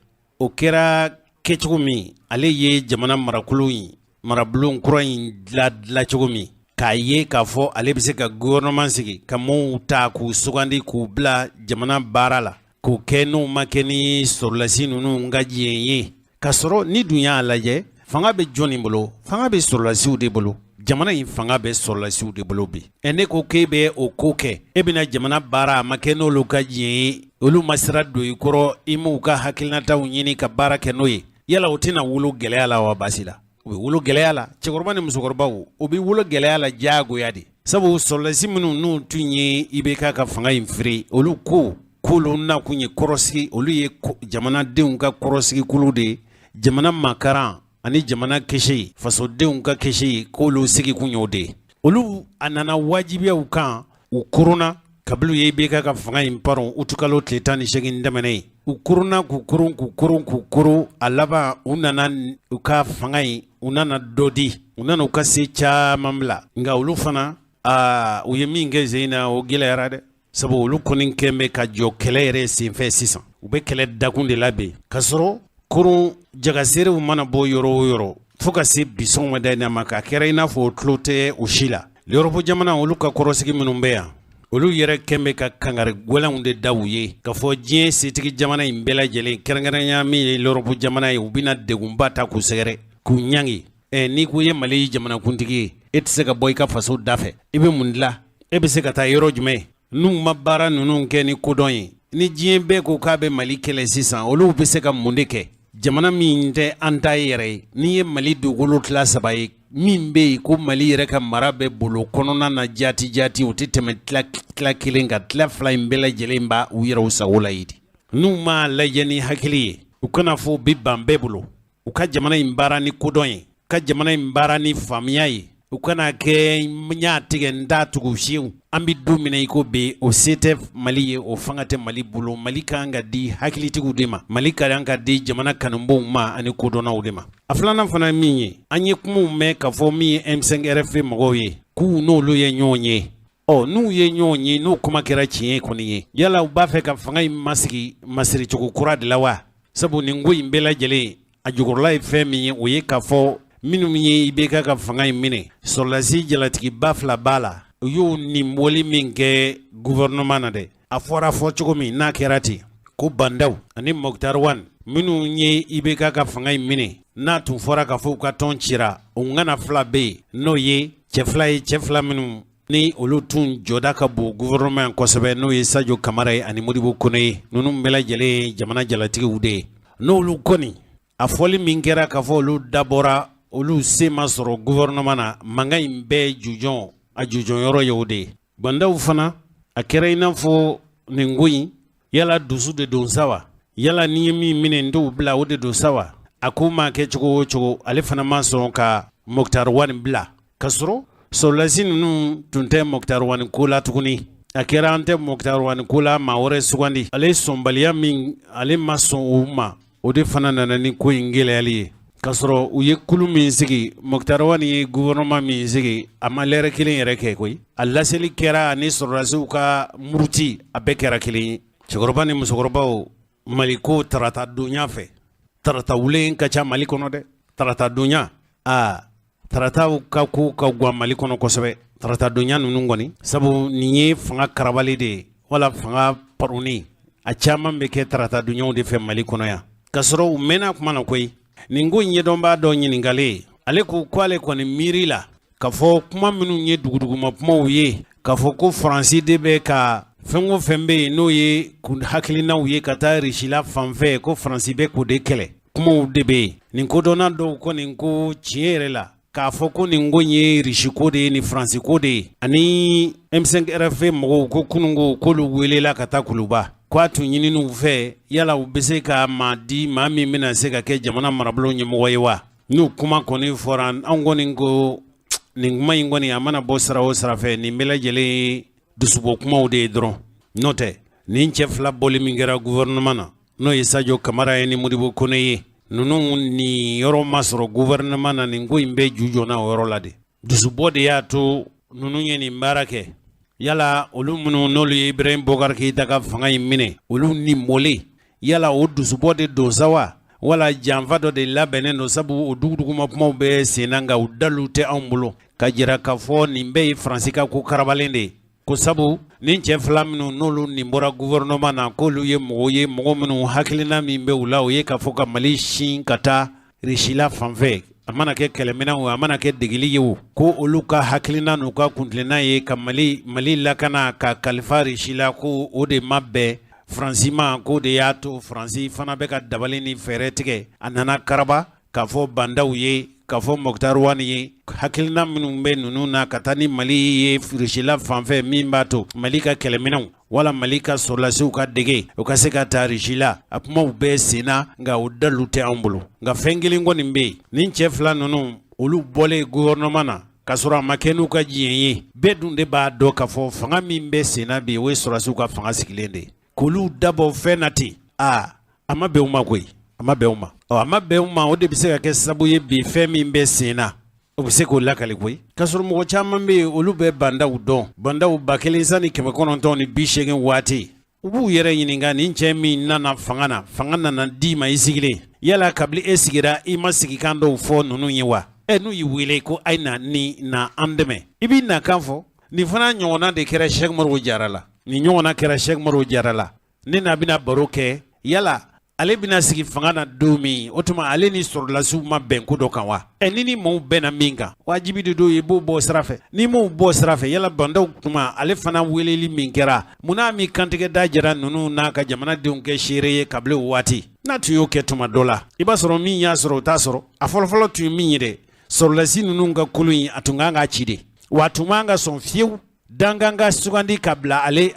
o kɛra kɛcogo min, ale ye jamana marakolo in marabulon kura in dilan cogo min, k'a ye k'a fɔ ale bɛ se ka gouvernement sigi ka mɔɔw ta k'u sugandi k'u bila jamana baara la, k'o kɛ n'o ma kɛ ni sɔrɔlasi ninnu ka diɲɛ ye. K'a sɔrɔ ni dun y'a lajɛ, fanga bɛ jɔnni bolo? Fanga bɛ sɔrɔlasiw de bolo. Jamana in fanga bɛ sɔrɔlasiw de bolo bi. Ɛ, ne ko k'e bɛ o ko kɛ, e bɛna jamana baara, a ma kɛ n'olu ka diɲɛ ye, olu ma sira don i kɔrɔ, i m'u ka hakilinataw ɲini ka baara kɛ n'o ye, yala o tɛna wolo gɛlɛya la wa baasi la? U bɛ wolo gɛlɛya la, cɛkɔrɔba ni musokɔrɔbaw, o bɛ wolo gɛlɛya la diyagoya de. Sabu sɔrɔlasi minnu n'u tun ye IBK ka fanga in feere, olu ko k'olu nakun ye kɔrɔsigi, olu ye jamanadenw ka kɔrɔsigikulu de ye, jamana makaran ani jamana kisi, fasodenw ka kisi, k'olu sigi kun y'o de ye. Olu a nana wajibiya u kan, u koronna kabini u ye IBK ka fanga in paron utukalo tile 18 tɛmɛnen. U koronna k'u koron k'u koron k'u koron, a laban u nana u ka fanga in, u nana dɔ di, u nana u ka se caman bila. Nka olu fana, aa, u ye min kɛ sen in na, o gɛlɛyara dɛ. Sabu olu kɔni kɛn bɛ ka jɔ kɛlɛ yɛrɛ senfɛ sisan, u bɛ kɛlɛ dakun de labɛn, k'a sɔrɔ koron jagaseerew mana bɔ yɔrɔ o yɔrɔ fo ka se bi sɔgɔmada in ma, k'a kɛra i n'a fɔ o tulo tɛ o si la. L'Europe jamana, olu ka kɔrɔsigi minnu bɛ yan, olu yɛrɛ kɛn bɛ ka kangari gɛlɛnw de da u ye k'a fɔ diɲɛ setigi jamana in bɛɛ lajɛlen, kɛrɛnkɛrɛnya min ye l'Europe jamana ye, u bɛna degunba ta k'u sɛgɛrɛ k'u ɲangi. Ɛ, n'i ko i ye Mali jamanakuntigi ye, e tɛ se ka bɔ i ka faso da fɛ, i bɛ mun dilan? E bɛ se ka taa yɔrɔ jumɛn? N'u ma baara ninnu kɛ ni kodɔn ye, ni diɲɛ bɛɛ ko k'a bɛ Mali kɛlɛ sisan, olu bɛ se ka mun de kɛ? Jamana min tɛ an ta yɛrɛ ye, n'i ye Mali dugukolo tila saba ye, min bɛ yen ko Mali yɛrɛ ka mara bɛ bolo kɔnɔna na jaati jaati, o tɛ tɛmɛ tila kelen kan, tila fila in bɛɛ lajɛlen b'a u yɛrɛw sago la yen de. N'u m'a lajɛ ni hakili ye, u kana fɔ u bɛ ban bɛɛ bolo, u ka jamana in baara ni kodɔn ye, ka jamana in baara ni faamuya ye, u kana kɛ n y'a tigɛ n t'a tugu fiyewu. An bɛ don min na i ko bi, o se tɛ Mali ye, o fanga tɛ Mali bolo. Mali ka kan ka di hakilitigiw de ma, Mali ka kan ka di jamana kanubaw ma ani kodɔnnaw de ma. A filanan fana ye min ye, an ye kumaw mɛn k'a fɔ min ye M5 RFP mɔgɔw ye, k'u n'olu ye ɲɔgɔn ye. Ɔ, n'u ye ɲɔgɔn ye, n'o kuma kɛra tiɲɛ kɔni ye, yala u b'a fɛ ka fanga in masigi masiricogo kura de la wa? Sabu nin ko in bɛɛ lajɛlen a jukɔrɔla ye fɛn min ye, o ye k'a fɔ minnu ye IBK ka fanga in minɛ, sɔrɔlasi jalatigiba fila b'a la, u y'o nin bɔli min kɛ gouvernement na dɛ, a fɔra fɔ cogo min n'a kɛra ten, ko Bah N'Daw ani Moctar Ouane minnu ye IBK ka fanga in minɛ, n'a tun fɔra k'a fɔ u ka tɔn cira, o ŋana fila bɛ yen, n'o ye cɛ fila ye, cɛ fila minnu ni olu tun jɔda ka bon gouvernement kosɛbɛ, n'o ye Sadio Kamara ye ani Modibo Kone ye. Ninnu bɛɛ lajɛlen ye jamana jalatigiw de ye. N'olu kɔni a fɔli min kɛra k'a fɔ olu dabɔra, olu se ma sɔrɔ gouvernement na, mankan in bɛɛ jujɔn, a jujɔn yɔrɔ ye o de ye. Bah N'Daw fana, a kɛra i n'a fɔ nin ko in, yala dusu de don sa wa? Yala n'i ye min minɛ n t'o bila, o de don sa wa? A ko maa kɛ cogo o cogo, ale fana ma sɔn ka Moctar Ouane bila, k'a sɔrɔ sɔrɔlasi ninnu tun tɛ Moctar Ouane ko la tuguni. A kɛra an tɛ Moctar Ouane ko la, maa wɛrɛ sugandi. Ale sɔnbaliya min, ale ma sɔn o ma, o de fana nana ni ko in gɛlɛyali ye. K'a sɔrɔ u ye kulu min sigi, Moctar Ouane ye gouvernement min sigi, a ma lɛrɛ kelen yɛrɛ kɛ koyi. A laseli kɛra ani sɔrɔdasiw ka muruti, a bɛɛ kɛra kelen ye. Cɛkɔrɔba ni musokɔrɔbaw, Mali ko tarata donya fɛ, tarata wulen ka ca Mali kɔnɔ dɛ. Tarata donya, aa, tarataw ka ko ka gan Mali kɔnɔ kosɛbɛ. Taratadonya ninnu kɔni, sabu nin ye fanga karabali de ye wala fanga paroni, a caman bɛ kɛ taratadonyaw de fɛ Mali kɔnɔ yan, k'a sɔrɔ u mɛnna kuma na koyi. Nin ko in ɲɛdɔnbaa dɔ ɲininkalen, ale ko k'ale kɔni miiri la k'a fɔ kuma minnu ye duguduguma kumaw ye, k'a fɔ ko Faransi de bɛ ka fɛn o fɛn bɛ yen n'o ye hakilinaw ye ka taa Risila fan fɛ, ko Faransi bɛ k'o de kɛlɛ, kumaw de bɛ yen. Nin kodɔnna dɔw kɔni ko tiɲɛ yɛrɛ la k'a fɔ ko nin ko in ye Risi ko de ye ni Faransi ko de ye, ani M5 RFP mɔgɔw ko kununko k'olu welela ka taa Kuluba, k'a tun ɲinin'u fɛ yala u bɛ se ka maa di maa min bɛna se ka kɛ jamana marabolo ɲɛmɔgɔ ye wa. N'u kuma kɔni fɔra, anw kɔni ko nin kuma in kɔni a mana bɔ sira o sira fɛ, nin bɛɛ lajɛlen ye dusubɔ kumaw de ye dɔrɔn. N'o tɛ, nin cɛ fila bɔli min kɛra gouvernement na, n'o ye Sajo Kamara ye ni Modibo Kone ye, ninnu ni yɔrɔ ma sɔrɔ gouvernement na, nin ko in bɛɛ ju jɔna o yɔrɔ la de. Dusubɔ de y'a to ninnu ye nin baara kɛ. Yala olu minnu n'olu ye Ibrahim Boubacar Keïta ka fanga in minɛ, olu ni mɔlen, yala o dusubɔ de don sa wa, wala janfa dɔ de labɛnnen don? Sabu o duguduguma kumaw bɛ sen na, nka u dalu tɛ anw bolo ka jira k'a fɔ nin bɛɛ ye Faransi ka ko karabalen de ye. Ko sabu nin cɛ fila minnu n'olu nin bɔra gouvernement na, k'olu ye mɔgɔw ye, mɔgɔ minnu hakilina min bɛ u la, o ye k'a fɔ ka Mali sin ka taa Risila fan fɛ, a mana kɛ kɛlɛminɛn o, a mana kɛ degeli ye o, ko olu ka hakilina n'u ka kuntilenna ye ka Mali lakana ka kalifa Risila, ko o de ma bɛn Faransi ma, k'o de y'a to Faransi fana bɛ ka dabali ni fɛɛrɛ tigɛ. A nana karaba k'a fɔ Bah N'Daw ye, k'a fɔ Moctar Ouane ye, hakilina minnu bɛ ninnu na ka taa ni Mali ye Risila fan fɛ, min b'a to Mali ka kɛlɛminɛnw wala Mali ka sɔrɔlasiw ka dege u ka se ka taa Risila, a kumaw bɛɛ sen na, nka o dalu tɛ anw bolo. Nka fɛn kelen kɔni bɛ yen, nin cɛ fila ninnu olu bɔlen gouvernement na k'a sɔrɔ a ma kɛ n'u ka diɲɛ ye, bɛɛ dun de b'a dɔn k'a fɔ fanga min bɛ sen na bi, o ye sɔrɔlasiw ka fanga sigilen de ye. K'olu dabɔ fɛn na ten, aa, a ma bɛn u ma koyi, a ma bɛn u ma. Ɔ, a ma bɛn u ma, o de bɛ se ka kɛ sababu ye bi fɛn min bɛ sen na, o bɛ se k'o lakali koyi. K'a sɔrɔ mɔgɔ caman bɛ yen, olu bɛ Bah N'Daw dɔn. Bah N'Daw 1980 waati, u b'u yɛrɛ ɲininka, nin cɛ min nana fanga na, fanga nana d'i ma i sigilen, yala kabini e sigira i ma sigikan dɔw fɔ ninnu ye wa? Ɛ, n'u y'i wele ko a ye na ni na an dɛmɛ, i b'i nakan fɔ. Nin fana ɲɔgɔnna de kɛra Sɛki Umaru Jara la. Nin ɲɔgɔnna kɛra Sɛki Umaru Jara la. Ne n'a bɛna baro kɛ, yala ale bɛna sigi fanga na don min, o tuma ale ni sɔrɔlasiw ma bɛn ko dɔ kan wa? Ɛ, ni maaw bɛnna min kan, wajibi de don i b'o bɔ sira fɛ. Ni m'o bɔ sira fɛ, yala Bah N'Daw tuma ale fana weleli min kɛra, munna mi kantigɛ da jira ninnu n'a ka jamanadenw kɛ seere ye kabini o waati? N'a tun y'o kɛ tuma dɔ la, i b'a sɔrɔ min y'a sɔrɔ, o t'a sɔrɔ. A fɔlɔfɔlɔ tun ye min ye dɛ, sɔrɔlasi ninnu ka kulu in, a tun kan k'a ci de, wa a tun man ka sɔn fiyewu dankan ka sugandi ka bila ale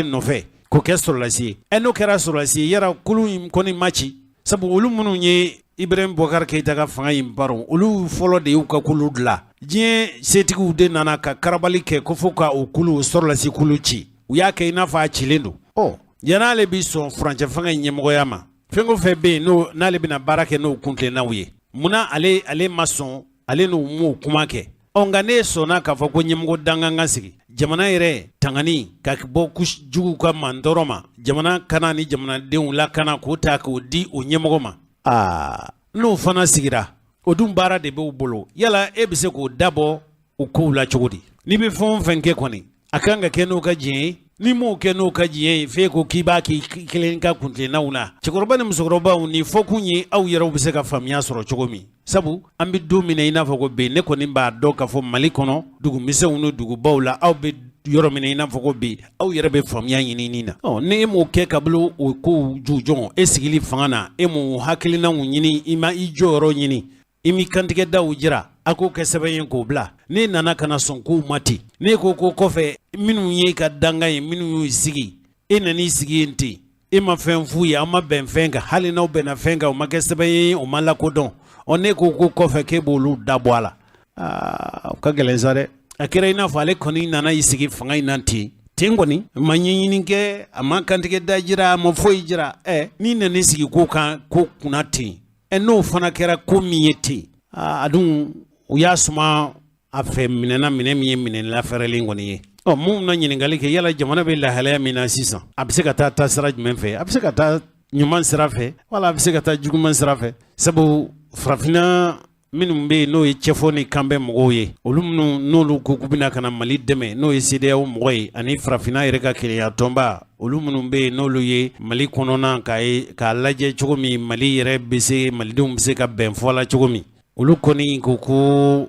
nɔfɛ k'o kɛ sɔrɔlasi ye. Ɛ, n'o kɛra sɔrɔlasi ye, yala kulu in kɔni ma ci? Sabu olu minnu ye Ibrahim Boubacar Keïta ka fanga in baro, olu fɔlɔ de y'u ka kulu dilan. Diɲɛ setigiw de nana ka karabali kɛ ko fo ka o kulu sɔrɔlasi kulu ci. U y'a kɛ i n'a fɔ a cilen don. Ɔ, yan'ale bi sɔn furancɛ fanga in ɲɛmɔgɔya ma, fɛn o fɛn bɛ yen n'o n'ale bɛna baara kɛ n'o kuntilennaw ye, munna ale ma sɔn, ale n'u m'o kuma kɛ? Ɔ, nka ne sɔnna k'a fɔ ko ɲɛmɔgɔ dankan ka sigi jamana yɛrɛ tangani ka bɔ juguw ka mantɔɔrɔ ma, jamana kana ni jamanadenw lakana, k'o ta k'o di o ɲɛmɔgɔ ma. Aa, n'o fana sigira, o dun baara de b'u bolo, yala e bɛ se k'o dabɔ o kow la cogo di? N'i bɛ fɛn o fɛn kɛ kɔni, a kan ka kɛ n'o ka diɲɛ ye. N'i m'o kɛ n'o ka diɲɛ ye, f'e ko k'i b'a k'i kelen ka kuntilennaw na. Cɛkɔrɔba ni musokɔrɔbaw, nin fɔkun ye aw yɛrɛw bɛ se ka faamuya sɔrɔ cogo min. Sabu an bɛ don min na i n'a fɔ ko bi, ne kɔni b'a dɔn k'a fɔ Mali kɔnɔ dugumisɛnw ni dugubaw la, aw bɛ yɔrɔ min na i n'a fɔ ko bi, aw yɛrɛ bɛ faamuya ɲinini na. Ɔ, ni e m'o kɛ kabini o kow jujɔn, e sigili fanga na, e m'o hakilinaw ɲini, i ma i jɔyɔrɔ ɲini, i m'i kantigɛ daw jira, a k'o kɛ sɛbɛn ye k'o bila, n'e nana ka na sɔn kow ma ten, n'e ko ko kɔfɛ minnu ye ka dankan ye, minnu y'u sigi, e nan'i sigi yen ten, e ma fɛn f'u ye, aw ma bɛn fɛn kan, hali n'aw bɛnna fɛn kan, o ma kɛ sɛbɛn ye, o ma lakodɔn, ɔ, n'e ko ko kɔfɛ k'e b'olu dabɔ a la, aa, o ka gɛlɛn sa dɛ. A kɛra i n'a fɔ ale kɔni nana i sigi fanga in na ten ten kɔni, a ma ɲɛɲini kɛ, a ma kantigɛ da jira, a ma foyi jira. Ɛ, n'i nan'i sigi ko kan ko kunna ten, ɛ, n'o fana kɛra ko min ye ten, a dun u y'a suma a fɛ minɛna minɛ min ye minɛ lafɛrɛlen kɔni ye. Ɔ, mun na ɲininkali kɛ, yala jamana bɛ lahalaya min na sisan, a bɛ se ka taa taasira jumɛn fɛ? A bɛ se ka taa ɲuman sira fɛ wala a bɛ se ka taa juguman sira fɛ? Sabu farafinna Minnu bɛ yen n'o ye cɛfɔ ni kanbɛn mɔgɔw ye, olu minnu n'olu ko k'u bɛna ka na Mali dɛmɛ, n'o ye CEDEAO mɔgɔ ye ani farafinna yɛrɛ ka kelenya tɔnba, olu minnu bɛ yen n'olu ye Mali kɔnɔna k'a lajɛ cogo min Mali yɛrɛ bɛ se, malidenw bɛ se ka bɛn fɔ la cogo min, olu kɔni ko ko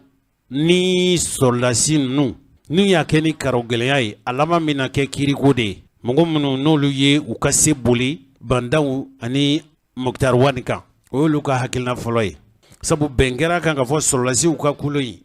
ni sɔrɔdasi ninnu n'u y'a kɛ ni karogɛlɛya ye, a laban bɛna kɛ kiiriko de ye. Mɔgɔ minnu n'olu ye u ka se boli Bah N'Daw ani Moctar Ouane kan, o y'olu ka hakilina fɔlɔ ye. Sabu bɛn kɛra kan ka fɔ sɔrɔdasiw ka kulu in,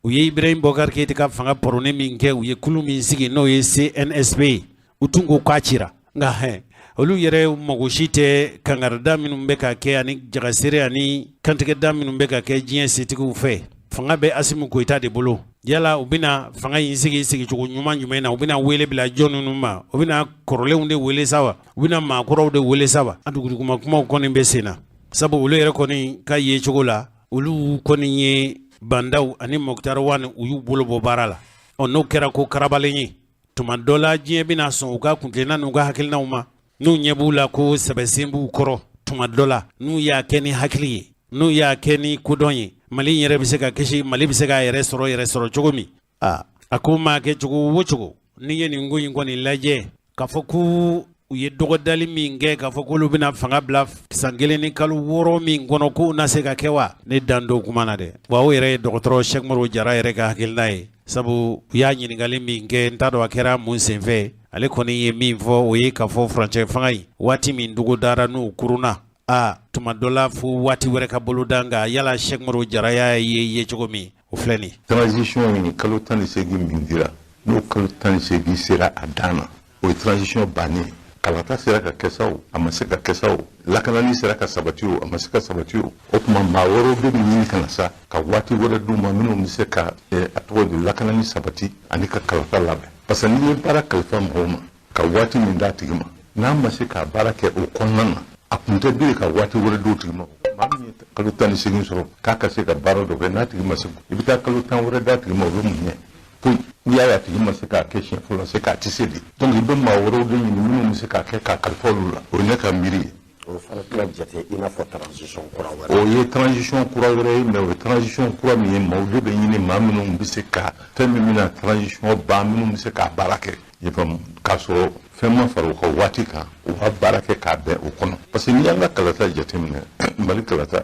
u ye Ibrahim Boubacar Keïta ka fanga paroni min kɛ, u ye kulu min sigi n'o ye CNSP ye, u tun ko k'a cira. Nka hɛn, olu yɛrɛ mago si tɛ kangarida minnu bɛ ka kɛ ani jagasere ani kantigɛda minnu bɛ ka kɛ diɲɛ setigiw fɛ. Fanga bɛ Assimi Goïta de bolo. Yala u bɛna fanga in sigi sigicogo ɲuman jumɛn na? U bɛna wele bila jɔn ninnu ma? U bɛna kɔrɔlenw de wele sa wa? U bɛna maakɔrɔw de wele sa wa? A duguduguma kumaw kɔni bɛ sen na, sabu olu yɛrɛ kɔni ka ye cogo la, olu kɔni ye Bah N'Daw ani Moctar Ouane, u y'u bolo bɔ baara la. Ɔ, n'o kɛra ko karabalen ye, tuma dɔ la diɲɛ bɛna sɔn u ka kuntilenna n'u ka hakilinaw ma, n'u ɲɛ b'u la ko sɛbɛsen b'u kɔrɔ. Tuma dɔ la, n'u y'a kɛ ni hakili ye, n'u y'a kɛ ni kodɔn ye, Mali yɛrɛ bɛ se ka kisi, Mali bɛ se k'a yɛrɛ sɔrɔ yɛrɛ sɔrɔ cogo min. Aa, a ko maa kɛ cogo o cogo, n'i ye nin ko in kɔni lajɛ k'a fɔ ko u ye dɔgɔdali min kɛ k'a fɔ k'olu bɛna fanga bila san 1 ni kalo 6 min kɔnɔ, k'o na se ka kɛ wa? Ne dan don kuma na dɛ. Wa o yɛrɛ ye dɔgɔtɔrɔ Cheick Modibo Diarra yɛrɛ ka hakilina ye, sabu u y'a ɲininkali min kɛ, n t'a dɔn a kɛra mun senfɛ, ale kɔni ye min fɔ, o ye k'a fɔ furancɛ fanga in waati min dɔgɔdara n'u kurunna, a tuma dɔ la fo waati wɛrɛ ka boloda. Nka yala Cheick Modibo Diarra y'a ye cogo min, o filɛ nin. Transition in, kalo 18 min dira, n'o kalo 18 sera a dan na, o ye transition bannen ye. Kalata sera ka kɛ sa o, a ma se ka kɛ sa o, lakanani sera ka sabati o, a ma se ka sabati o, o tuma maa wɛrɛw bɛ ɲini ka na sa ka waati wɛrɛ d'u ma minnu bɛ se ka a tɔgɔ di lakanani sabati ani ka kalata labɛn. Parce que n'i ye baara kalifa mɔgɔw ma ka waati min d'a tigi ma, n'a ma se k'a baara kɛ o kɔnɔna na, a kun tɛ bilen ka waati wɛrɛ d'o tigi ma. Maa min ye kalo 18 sɔrɔ k'a ka se ka baara dɔ kɛ, n'a tigi ma se, i bɛ taa kalo 10 wɛrɛ d'a tigi ma, o bɛ mun ɲɛ? Foyi. N'i y'a ye a tigi ma se k'a kɛ siɲɛ fɔlɔ, se k'a tɛ se de. Donc i bɛ maa wɛrɛw de ɲini minnu bɛ se k'a kɛ k'a kalifa olu la. O ye ne ka miiri ye. O fana tɛna jate i n'a fɔ transition kura wɛrɛ? O ye transition kura wɛrɛ ye, mais o ye transition kura min ye, maaw de bɛ ɲini, maa minnu bɛ se ka fɛn min bɛna transition ban, minnu bɛ se k'a baara kɛ. I faamu, k'a sɔrɔ fɛn ma fara u ka waati kan, u b'a baara kɛ k'a bɛn o kɔnɔ. Parce que n'i y'an ka kalata jateminɛ, Mali kalata,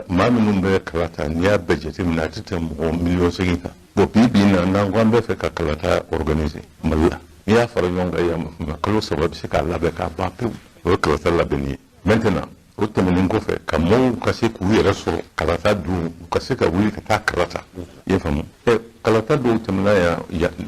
maa minnu bɛ kalata, n'i y'a bɛɛ jateminɛ, a tɛ tɛmɛ mɔgɔ miliyɔn 8 kan. Bon, bi bi in na, n'an ko an bɛ fɛ ka kalata organiser Mali la, n'i y'a fara ɲɔgɔn kan yan, kalo 3 bɛ se k'a labɛn k'a ban pewu. O ye kalata labɛnni ye. Maintenant, o tɛmɛnen kɔfɛ, ka mɔgɔw ka se k'u yɛrɛ sɔrɔ kalata don, u ka se ka wuli ka taa kalata. I y'a faamu, kalata dɔw tɛmɛna yan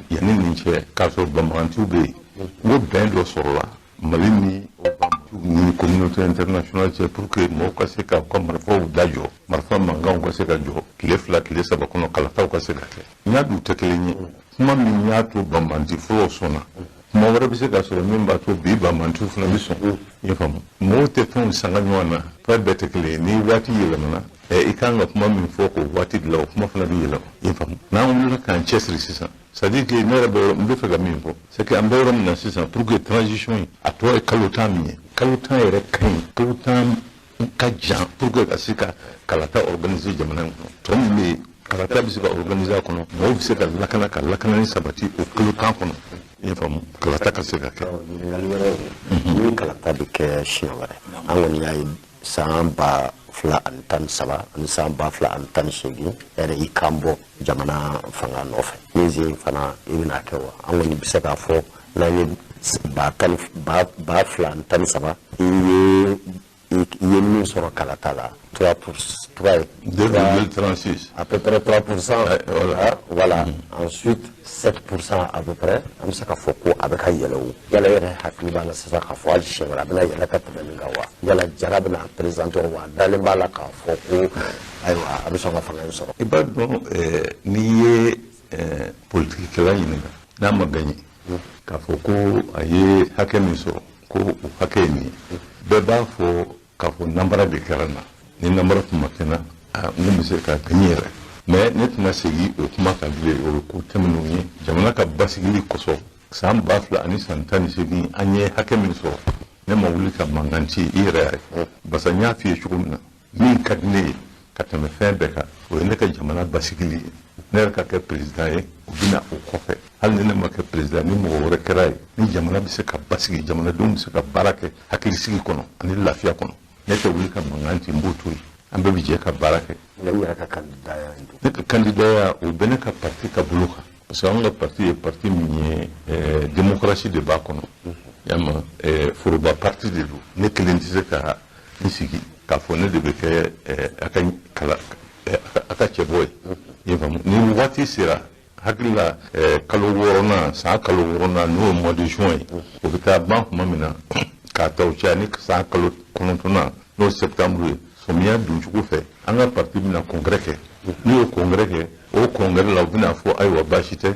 yanni nin cɛ, k'a sɔrɔ banbaganciw bɛ yen. N ko bɛn dɔ sɔrɔla Mali ni o banbaganciw ni communauté internationale cɛ pour que mɔgɔw ka se ka u ka marifaw dajɔ, marifa mankanw ka se ka jɔ tile 2, tile 3 kɔnɔ, kalataw ka se ka kɛ. N y'a d'u tɛ kelen ye. Kuma min y'a to banbanci fɔlɔw sɔnna, kuma wɛrɛ bɛ se ka sɔrɔ min b'a to bi banbanciw fana bɛ sɔn. I y'a faamu, mɔgɔw tɛ fɛnw sanga ɲɔgɔn na, fɛn bɛɛ tɛ kelen ye. Ni waati yɛlɛmana, i kan ka kuma min fɔ k'o waati dilan, o kuma fana bɛ yɛlɛma. I y'a faamu, n'an wulila k'an cɛsiri sisan, c'est à dire que ne yɛrɛ bɛ n bɛ fɛ ka min fɔ, c'est que an bɛ yɔrɔ min na sisan, pour que transition in, a tɔ ye kalo 10 min ye, kalo 10 yɛrɛ ka ɲi, kalo 10 ka jan pour que ka se ka kalata organiser jamana in kɔnɔ. Tɔ min bɛ yen, kalata bɛ se ka organiser a kɔnɔ, mɔgɔw bɛ se ka lakana, ka lakanani sabati o kalo 10 kɔnɔ. I y'a faamu, kalata ka se ka kɛ. Ɲininkali wɛrɛ ye, ni kalata bɛ kɛ siɲɛ wɛrɛ, an kɔni y'a ye san 2013 ani san 2018 yɛrɛ, i kan bɔ jamana fanga nɔfɛ, ni sen fana i bɛna kɛ wa? An kɔni bɛ se k'a fɔ n'an ye 2013, i ye min sɔrɔ kalata la, 3 pour 3, 2,36. À peu près 3%. Voilà. Voilà. Ensuite 7% à peu près. An bɛ se k'a fɔ ko a bɛ ka yɛlɛ o. Yala e yɛrɛ hakili b'a la sisan k'a fɔ hali siɲɛ wɛrɛ a bɛna yɛlɛ ka tɛmɛ nin kan wa? Yala Jara bɛna présenter wa? A dalen b'a la k'a fɔ ko ayiwa, a bɛ sɔn ka fanga in sɔrɔ? I b'a dɔn, n'i ye politikikɛla ɲininka n'a ma gagné, k'a fɔ ko a ye hakɛ min sɔrɔ, ko o hakɛ ye nin ye, bɛɛ b'a fɔ k'a fɔ nanbara de kɛra n na. Ni nanbara tun ma kɛ n na, n kun bɛ se ka gagné yɛrɛ. Mais ne tɛna segin o kuma kan bilen. O ye ko tɛmɛnenw ye. Jamana ka basigili kosɔn, san 2018, an ye hakɛ min sɔrɔ, ne ma wuli ka mankan ci. I yɛrɛ y'a ye, barisa n y'a f'i ye cogo min na, min ka di ne ye ka tɛmɛ fɛn bɛɛ kan, o ye ne ka jamana basigili ye. Ne yɛrɛ ka kɛ président ye, o bɛ na o kɔfɛ. Hali ni ne ma kɛ président, ni mɔgɔ wɛrɛ kɛra ye, ni jamana bɛ se ka basigi, jamanadenw bɛ se ka baara kɛ hakilisigi kɔnɔ ani lafiya kɔnɔ, ne tɛ wuli ka mankan ci, n b'o to yen. An bɛɛ bɛ jɛ ka baara kɛ. Ne yɛrɛ ka kandidaya in dun? Ne ka kandidaya, o bɛ ne ka parti ka bolo kan, parce que anw ka parti ye parti min ye, démocratie de b'a kɔnɔ. Yama foroba parti de don. Ne kelen tɛ se ka n sigi k'a fɔ ne de bɛ kɛ a ka kala a ka cɛbɔ ye. I y'a faamu? Ni waati sera, hakili la, kalo wɔɔrɔnan, san kalo wɔɔrɔnan, n'o ye mois de juin ye, o bɛ taa ban tuma min na, k'a ta o caya ni san kalo kɔnɔntɔnnan, n'o ye septembre ye, sɔmiya doncogo fɛ, an ka parti bɛna congrès kɛ. N'u ye congrès kɛ, o congrès la, u bɛna fɔ: ayiwa, baasi tɛ,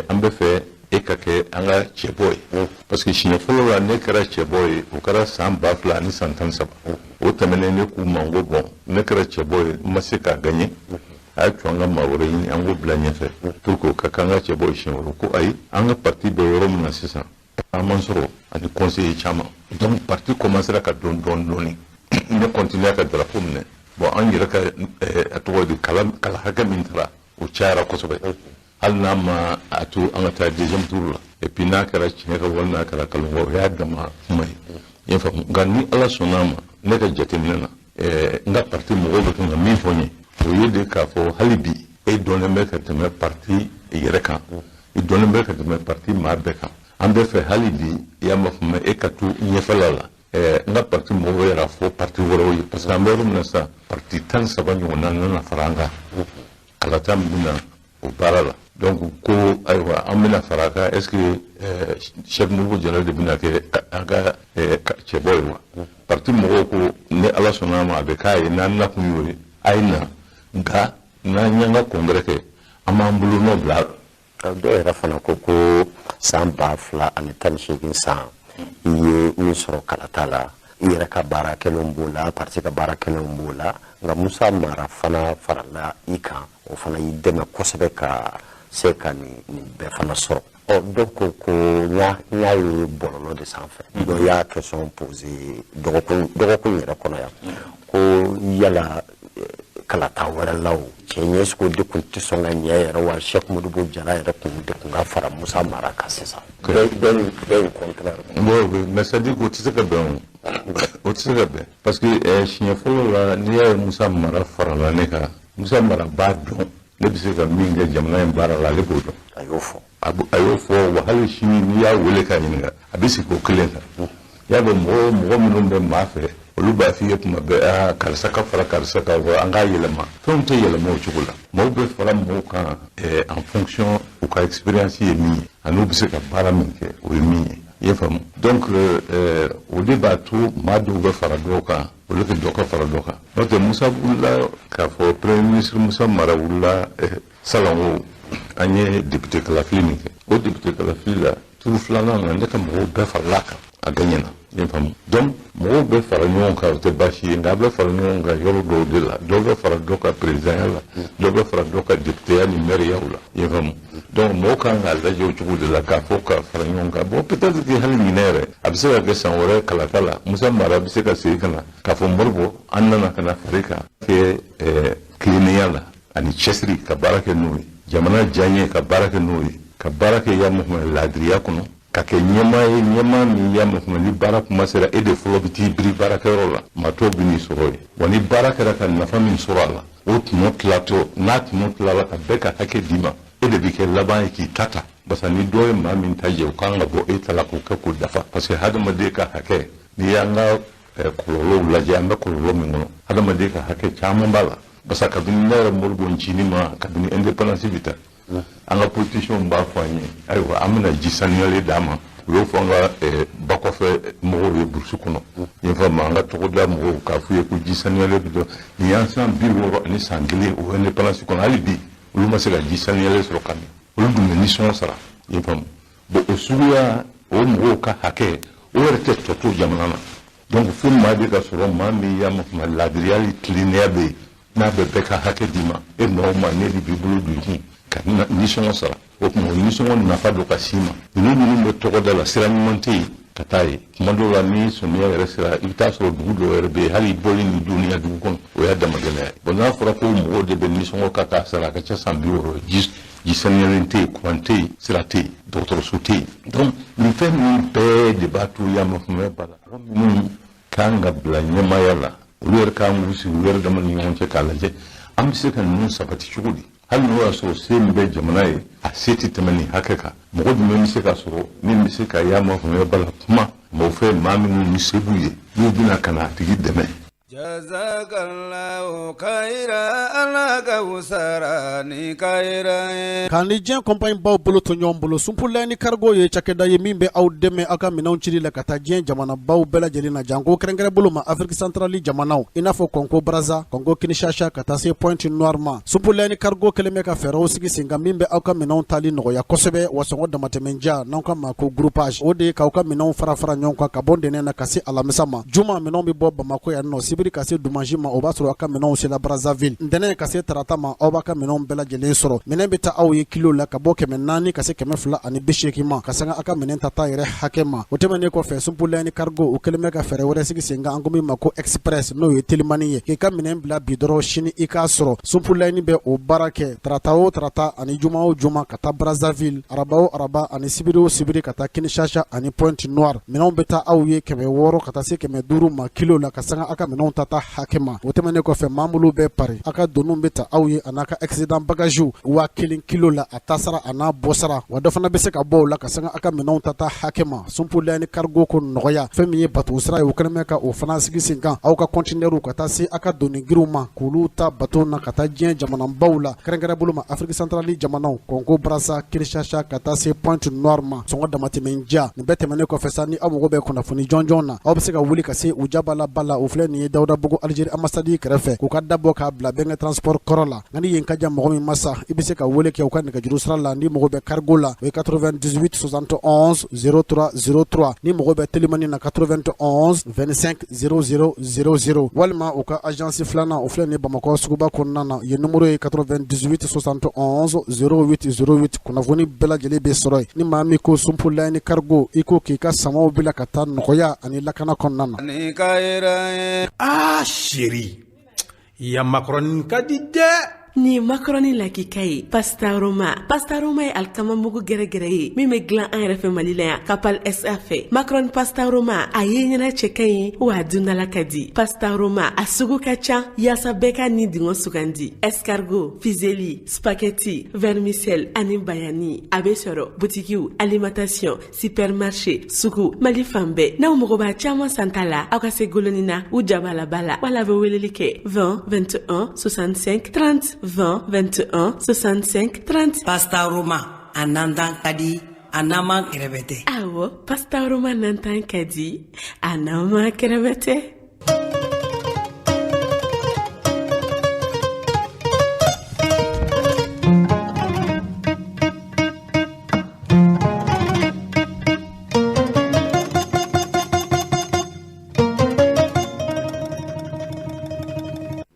an bɛ fɛ e ka kɛ an ka cɛbɔ ye. Parce que siɲɛ fɔlɔ la ne kɛra cɛbɔ ye, o kɛra san 2013. O tɛmɛnen, ne k'u ma n ko bon, ne kɛra cɛbɔ ye, n ma se k'a gagner, a y'a to an ka maa wɛrɛ ɲini, an k'o bila ɲɛfɛ pour que o ka k'an ka cɛbɔ ye siɲɛ wɛrɛ. Ko ayi, an ka parti bɛ yɔrɔ min na sisan, an man sɔrɔ ani conseiller caman. Donc parti commencera ka dɔn dɔɔni dɔɔni, ne continuer ka drapeau minɛ. Bon, an yɛrɛ ka a tɔgɔ di, kala kala hakɛ min taara, o cayara kosɛbɛ, hali n'a ma a to an ka taa deuxième tour la. Et puis n'a kɛra tiɲɛ kan wali n'a kɛra kalon o y'a dama kuma ye, i y'a faamu. Nka ni Ala sɔnna a ma, ne ka jateminɛ na, n ka parti mɔgɔw bɛ kan ka min fɔ n ye, o ye de k'a fɔ hali bi e dɔnnen bɛ ka tɛmɛ parti yɛrɛ kan, i dɔnnen bɛ ka tɛmɛ parti maa bɛɛ kan. An bɛ fɛ hali bi, i y'a faamu, e ka to ɲɛfɛla la. N ka parti mɔgɔw yɛrɛ fɔ parti wɛrɛw ye, parce que an bɛ yɔrɔ min na sisan, parti 13 ɲɔgɔnna nana fara an kan kalata min bɛna o baara la. Donc ko ayiwa, an bɛna fara a kan, est ce que Cheick Modibo Diarra de bɛna kɛ an ka cɛbɔ ye wa? Parti mɔgɔw ko ni Ala sɔnna a ma, a bɛ k'a ye. N'an nakun y'o ye, a ye na. Nka n'an y'an ka congrès kɛ, an b'an bolo nɔ bila a la. Dɔw yɛrɛ fana ko ko san 2018 san, i ye min sɔrɔ kalata la, i yɛrɛ ka baara kɛlenw b'o la, parti ka baara kɛlenw b'o la, nka Musa Mara fana farala i kan, o fana y'i dɛmɛ kosɛbɛ ka se ka nin bɛɛ fana sɔrɔ. Ɔ, dɔw ko ko n y'a ye bɔlɔlɔ de sanfɛ, dɔ y'a question posé dɔgɔkun yɛrɛ kɔnɔ yan, ko yala kalata wɛrɛ la, o cɛ ɲɛ est-ce que o de kun tɛ sɔn ka ɲɛ yɛrɛ wa? Cheick Modibo Diarra yɛrɛ kun de kun ka fara Musa Mara kan sisan, bɛɛ ye contraire. Bon, mais c'est à dire k'o tɛ se ka bɛn, o tɛ se ka bɛn, parce que siɲɛ fɔlɔ la, n'i y'a ye Musa Mara farala ne kan, Musa Mara b'a dɔn ne bɛ se ka min kɛ jamana in baara la, ale b'o dɔn. A y'o fɔ. A y'o fɔ wa. Hali sini, n'i y'a wele k'a ɲininka, a bɛ sigi o kelen kan. I y'a dɔn, mɔgɔ minnu bɛ maa fɛ, olu b'a f'i ye tuma bɛɛ: aa, karisa ka fara karisa kan wa, an k'a yɛlɛma. Fɛnw tɛ yɛlɛma o cogo la. Maaw bɛ fara mɔgɔw kan en fonction u ka expérience ye min ye, ani u bɛ se ka baara min kɛ, o ye min ye, i y'a faamu. Donc o de b'a to maa dɔw bɛ fara dɔw kan au lieu que dɔ ka fara dɔ kan. N'o tɛ, Musa wulila k'a fɔ, premier ministre Musa Mara wulila salon, an ye député kalafili min kɛ, o député kalafili la, tour filanan na, ne ka mɔgɔw bɛɛ farala a kan, a gagnena, i y'a faamu. Donc mɔgɔw bɛ fara ɲɔgɔn kan, o tɛ baasi ye, nka a bɛ fara ɲɔgɔn kan yɔrɔ dɔw de la. Dɔw bɛ fara dɔ kan présidentya la, dɔw bɛ fara dɔ kan députéya ni maire la, i y'a faamu. Donc mɔgɔw kan k'a lajɛ o cogo de la k'a fɔ ka fara ɲɔgɔn kan. Bon, peut-être que hali ɲinɛ yɛrɛ, a bɛ se ka kɛ san wɛrɛ kalata la, Musa Mara bɛ se ka segin ka na k'a fɔ: Modibo, an nana ka na fara i kan kɛ tilennenya la ani cɛsiri, ka baara kɛ n'o ye, jamana diya ka baara kɛ n'o ye, ka baara kɛ ya laadiriya kɔnɔ, ka kɛ ɲɛmaa ye, ɲɛmaa min y'a mɛn ni baara kuma sera, e de fɔlɔ bɛ t'i biri baarakɛyɔrɔ la, maa tɔw bɛ n'i sɔrɔ yen wa. Ni baara kɛra ka nafa min sɔrɔ a la, o tɔnɔ tilatɔ, n'a tɔnɔ tilala ka bɛɛ ka hakɛ d'i ma, e de bɛ kɛ laban ye k'i ta ta. Parce que ni dɔ ye maa min ta jɛ, o kan ka bɔ e ta la k'o kɛ k'o dafa. Parce que hadamaden ka hakɛ, n'i y'an ka kɔlɔlɔw lajɛ, an bɛ kɔlɔlɔ min kɔnɔ, hadamaden ka hakɛ caman b'a la. Parce que kabini ne yɛrɛ Modibo ncinin ma, kabini indépendance bɛ ta, an ka politiciens b'a fɔ an ye: ayiwa, an bɛna ji sanuyalen d'a ma. U y'o fɔ an ka bakɔfɛ mɔgɔw ye burusi kɔnɔ, i y'a faamu, an ka togoda mɔgɔw, k'a f'u ye ko ji sanuyalen bɛ dɔn. Nin y'an san 61 o indépendance kɔnɔ, hali bi olu ma se ka ji sanuyalen sɔrɔ ka min. Olu dun bɛ nisɔngɔ sara, i y'a faamu. Bon, o suguya, o mɔgɔw ka hakɛ, o yɛrɛ tɛ tɔ to jamana na. Donc fo maa de ka sɔrɔ, maa min y'a ma laadiriya ni tilennenya bɛ yen, n'a bɛ bɛɛ ka hakɛ d'i ma, e maa o maa ne de b'i bolo don i kun ka nisɔngɔ sara, o tuma o nisɔngɔ nafa dɔ ka s'i ma. Ninnu minnu bɛ tɔgɔda la, sira ɲuman tɛ yen. ka taa yen. Tuma dɔw la ni samiya yɛrɛ sera, i bɛ taa sɔrɔ dugu dɔw yɛrɛ bɛ yen, hali bɔli ni donni ya dugu kɔnɔ, o y'a dama gɛlɛya ye. Bon, n'a fɔra ko mɔgɔw de bɛ nisɔngɔ ka k'a sara, a ka ca san 60, ji saniyalen tɛ yen, kuran tɛ yen, sira tɛ yen, dɔgɔtɔrɔso tɛ yen. Donc nin fɛn ninnu bɛɛ de b'a to yamafaamuyaya b'a la. Mɔgɔ minnu kan ka bila ɲɛmaaya la, olu yɛrɛ kan k'u sigi u yɛrɛ dama ni ɲɔgɔn cɛ k'a lajɛ an bɛ se ka ninnu sabati cogo di. Hali n'o y'a sɔrɔ se min bɛ jamana ye, a se tɛ tɛmɛ nin hakɛ kan, mɔgɔ jumɛn bɛ se ka sɔrɔ min bɛ se ka yamafaamuyaya b'a la kuma maaw fɛ, maa minnu ni se b'u ye, n'u bɛna ka na a tigi dɛmɛ. Jazakallahu khairan, Ala ka sara ni khairan ye. K'an ni diɲɛ compagnie baw bolo to ɲɔgɔn bolo, Sunpulaini Cargo ye cakɛda ye min bɛ aw dɛmɛ aw ka minɛnw cili la ka taa diɲɛ jamanabaw bɛɛ lajɛlen na, janko kɛrɛnkɛrɛn bolo ma Afrique centrale jamanaw, i n'a fɔ Congo Brazza, Congo Kinshasa, ka taa se Pointe Noire ma. Sunpulaini Cargo kɛlen bɛ ka fɛɛrɛw sigi sen kan min bɛ aw ka minɛnw tali nɔgɔya kosɛbɛ, wa sɔngɔ damatɛmɛja, n'aw ka ma ko groupage, o de ye k'aw ka minɛnw fara fara ɲɔgɔn kan ka bɔ ntɛnɛn na ka se alamisa ma. Juma minɛnw bɛ bɔ Bamakɔ yan nɔ, sibiri ka se dimanche ma, o b'a sɔrɔ aw ka minɛnw sera Brazzaville. Ntɛnɛn ka se tarata ma, aw b'a ka minɛnw bɛɛ lajɛlen sɔrɔ. Minɛn bɛ taa aw ye kilo la ka bɔ 400 ka se 280 ma, ka sanga aw ka minɛn tata yɛrɛ hakɛ ma. O tɛmɛnen kɔfɛ, Sunpulaini Cargo o kɛlen bɛ ka fɛɛrɛ wɛrɛ sigi sen kan, an ko min ma ko express, n'o ye telimani ye, k'i ka minɛn bila bi dɔrɔn, sini i k'a sɔrɔ. Sunpulaini bɛ o baara kɛ tarata o tarata ani juma o juma ka taa Brazzaville, araba o araba ani sibiri o sibiri ka taa Kinshasa ani Pointe Noire. Minɛnw bɛ taa aw ye 600 ka taa se 500 ma kilo la, ka sanga aw ka minɛnw tata hakɛ ma. O tɛmɛnen kɔfɛ, maa minnu bɛ Paris, aw ka doniw bɛ ta aw ye a n'a ka excédent bagage 1000 kilo la, a tasara a n'a bɔsara, wa dɔ fana bɛ se ka bɔ o la ka sanga aw ka minɛnw tata hakɛ ma. Sunpulaini Cargo ko nɔgɔya, fɛn min ye bateau sira ye, o kɛlen bɛ ka o fana sigi sen kan, aw ka conteneurs ka taa se aw ka doni girinw ma, k'olu ta bateau na ka taa diɲɛ jamanabaw la, kɛrɛnkɛrɛn bolo ma Afrique centrale jamanaw, Congo Brazza, Kinshasa, ka taa se Pointe Noire ma. Sɔngɔ damatɛmɛja. Nin bɛɛ tɛmɛnen kɔfɛ sa, ni aw mago bɛ kunnafoni jɔnjɔn na, aw bɛ se ka wuli ka se u jabalaba la, o filɛ nin ye Dawudabugu Algérie ambassade kɛrɛfɛ, k'u ka dabɔ k'a bila Bɛnkɛ transport kɔrɔ la. Nka ni yen ka jan mɔgɔ min ma sa, i bɛ se ka wele kɛ u ka nɛgɛjuru sira la ni mago bɛ cargo la, o ye 98 71 03 03. Ni mago bɛ telimani na, 91 25 00 00, walima u ka agence filanan, o filɛ nin ye Bamakɔ suguba kɔnɔna na, yen numéro ye 98 71 08 08. Kunnafoni bɛɛ lajɛlen bɛ sɔrɔ yen. Ni maa min ko Sunpulaini Cargo, i ko k'i ka samaw bila ka taa nɔgɔya ani lakana kɔnɔna na. Ni khairan ye. Ah chérie, ya macaroni ka di dɛ. Nin ye macaroni lakika ye, pasta roma. Pasta roma ye alikama mugu gɛrɛgɛrɛ ye min bɛ dilan an yɛrɛ fɛ Mali la yan, Kapal SA fɛ. Macaroni pasta roma, a ye ɲɛna cɛ ka ɲi, wa a dundala ka di. Pasta roma a sugu ka ca, yaasa bɛɛ ka ni dingɔ sugandi: escargot, fusilli, spaghetti, vermicelle ani bayani. A bɛ sɔrɔ butikiw, alimentation, supermarché, sugu, Mali fan bɛɛ. N'aw mago b'a caman santa la, aw ka se goloni na u jabalaba la, wala bɛ weleli kɛ 20 21 65 30, 20 21 65 30. Pasta roma, a nantan ka di, a n'an kɛrɛfɛ tɛ. Awɔ, pasta roma nantan ka di, a n'an kɛrɛfɛ tɛ.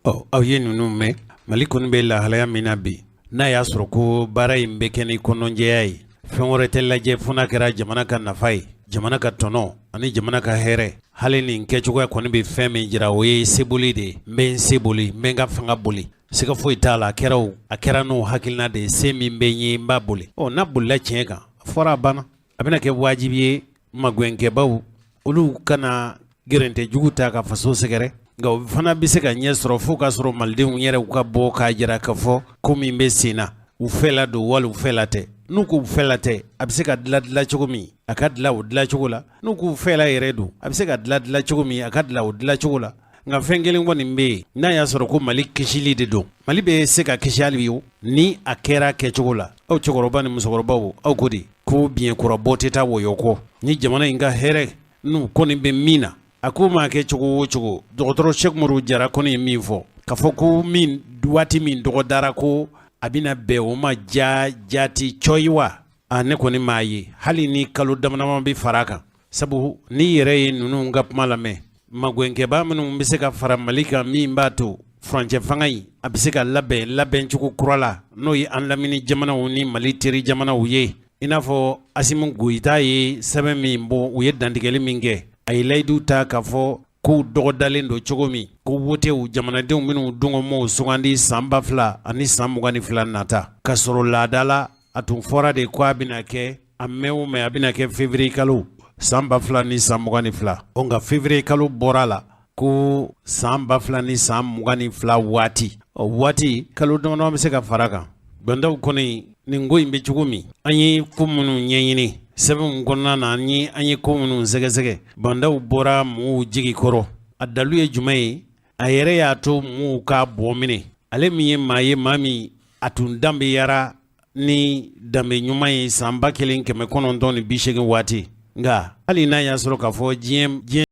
Ɔ, aw ye ninnu mɛn. Mali kɔni bɛ lahalaya min na bi, n'a y'a sɔrɔ ko baara in bɛ kɛ ni kɔnɔnjɛya ye, fɛn wɛrɛ tɛ lajɛ fo n'a kɛra jamana ka nafa ye, jamana ka tɔnɔ ani jamana ka hɛrɛ, hali nin kɛcogoya kɔni bɛ fɛn min jira, o ye seboli de ye. N bɛ n se boli, n bɛ n ka fanga boli, siga foyi t'a la. A kɛra o, a kɛra n'o hakilina de ye, se min bɛ n ye, n b'a boli. Ɔ, n'a bolila tiɲɛ kan, a fɔra, a banna. A bɛna kɛ wajibi ye magɛnkɛbaw olu kana gɛrɛntɛ jugu ta ka faso sɛgɛrɛ, nka o fana bɛ se ka ɲɛ sɔrɔ fo k'a sɔrɔ malidenw yɛrɛ ka bɔ k'a jira k'a fɔ ko min bɛ sen na, u fɛla don wali u fɛla tɛ. N'u k'u fɛla tɛ, a bɛ se ka dilan dilan cogo min, a ka dilan o dilan cogo la. N'u k'u fɛla yɛrɛ don, a bɛ se ka dilan dilan cogo min, a ka dilan o dilan cogo la. Nka fɛn kelen kɔni bɛ yen, n'a y'a sɔrɔ ko Mali kisili de don, Mali bɛ se ka kisi hali bi ni a kɛra kɛcogo la. Aw cɛkɔrɔba ni musokɔrɔbaw, aw ko de ko biɲɛkɔrɔbɔ tɛ taa wɔyɔ kɔ ni jamana in ka hɛrɛ n'u kɔni bɛ min na. A ko maa kɛ cogo o cogo, dɔgɔtɔrɔ Cheick Umaru Jara kɔni ye min fɔ, k'a fɔ ko min waati min dɔgɔdara ko a bɛna bɛn o ma ja jaati cɔyi wa, a ne kɔni m'a ye hali ni kalo damadama bɛ fara a kan. Sabu n'i yɛrɛ ye ninnu ka kuma lamɛn, magɛnkɛbaa minnu bɛ se ka fara Mali kan min b'a to furancɛ fanga in a bɛ se ka labɛn labɛncogo kura la, n'o ye an lamini jamanaw ni Mali teri jamanaw ye. I n'a fɔ Asimi Goyita ye sɛbɛn min bɔ, u ye dantigɛli min kɛ, a ye layidu ta k'a fɔ kow dɔgɔdalen don cogo min, ko wotew jamanadenw minnu dungɔmɔw sugandi san 2022 nata, k'a sɔrɔ laada la a tun fɔra de ko a bɛna kɛ a mɛn o mɛn a bɛna kɛ février kalo san 2022. Ɔ nka février kalo bɔra la ko san 2022 waati, ɔ waati kalo damadama bɛ se ka fara kan. Gbandaw kɔni, nin ko in bɛ cogo min, an ye ko minnu ɲɛɲini sɛbɛnw kɔnɔna na, an ye ko minnu sɛgɛsɛgɛ, bandaw bɔra mɔgɔw jigi kɔrɔ. A dalu ye jumɛn ye? A yɛrɛ y'a to mɔgɔw ka bɔ minɛ, ale min ye maa ye, maa min a tun danbeyara ni danbe ɲuman ye san 1980 waati. Nka hali n'a y'a sɔrɔ k'a fɔ diɲɛ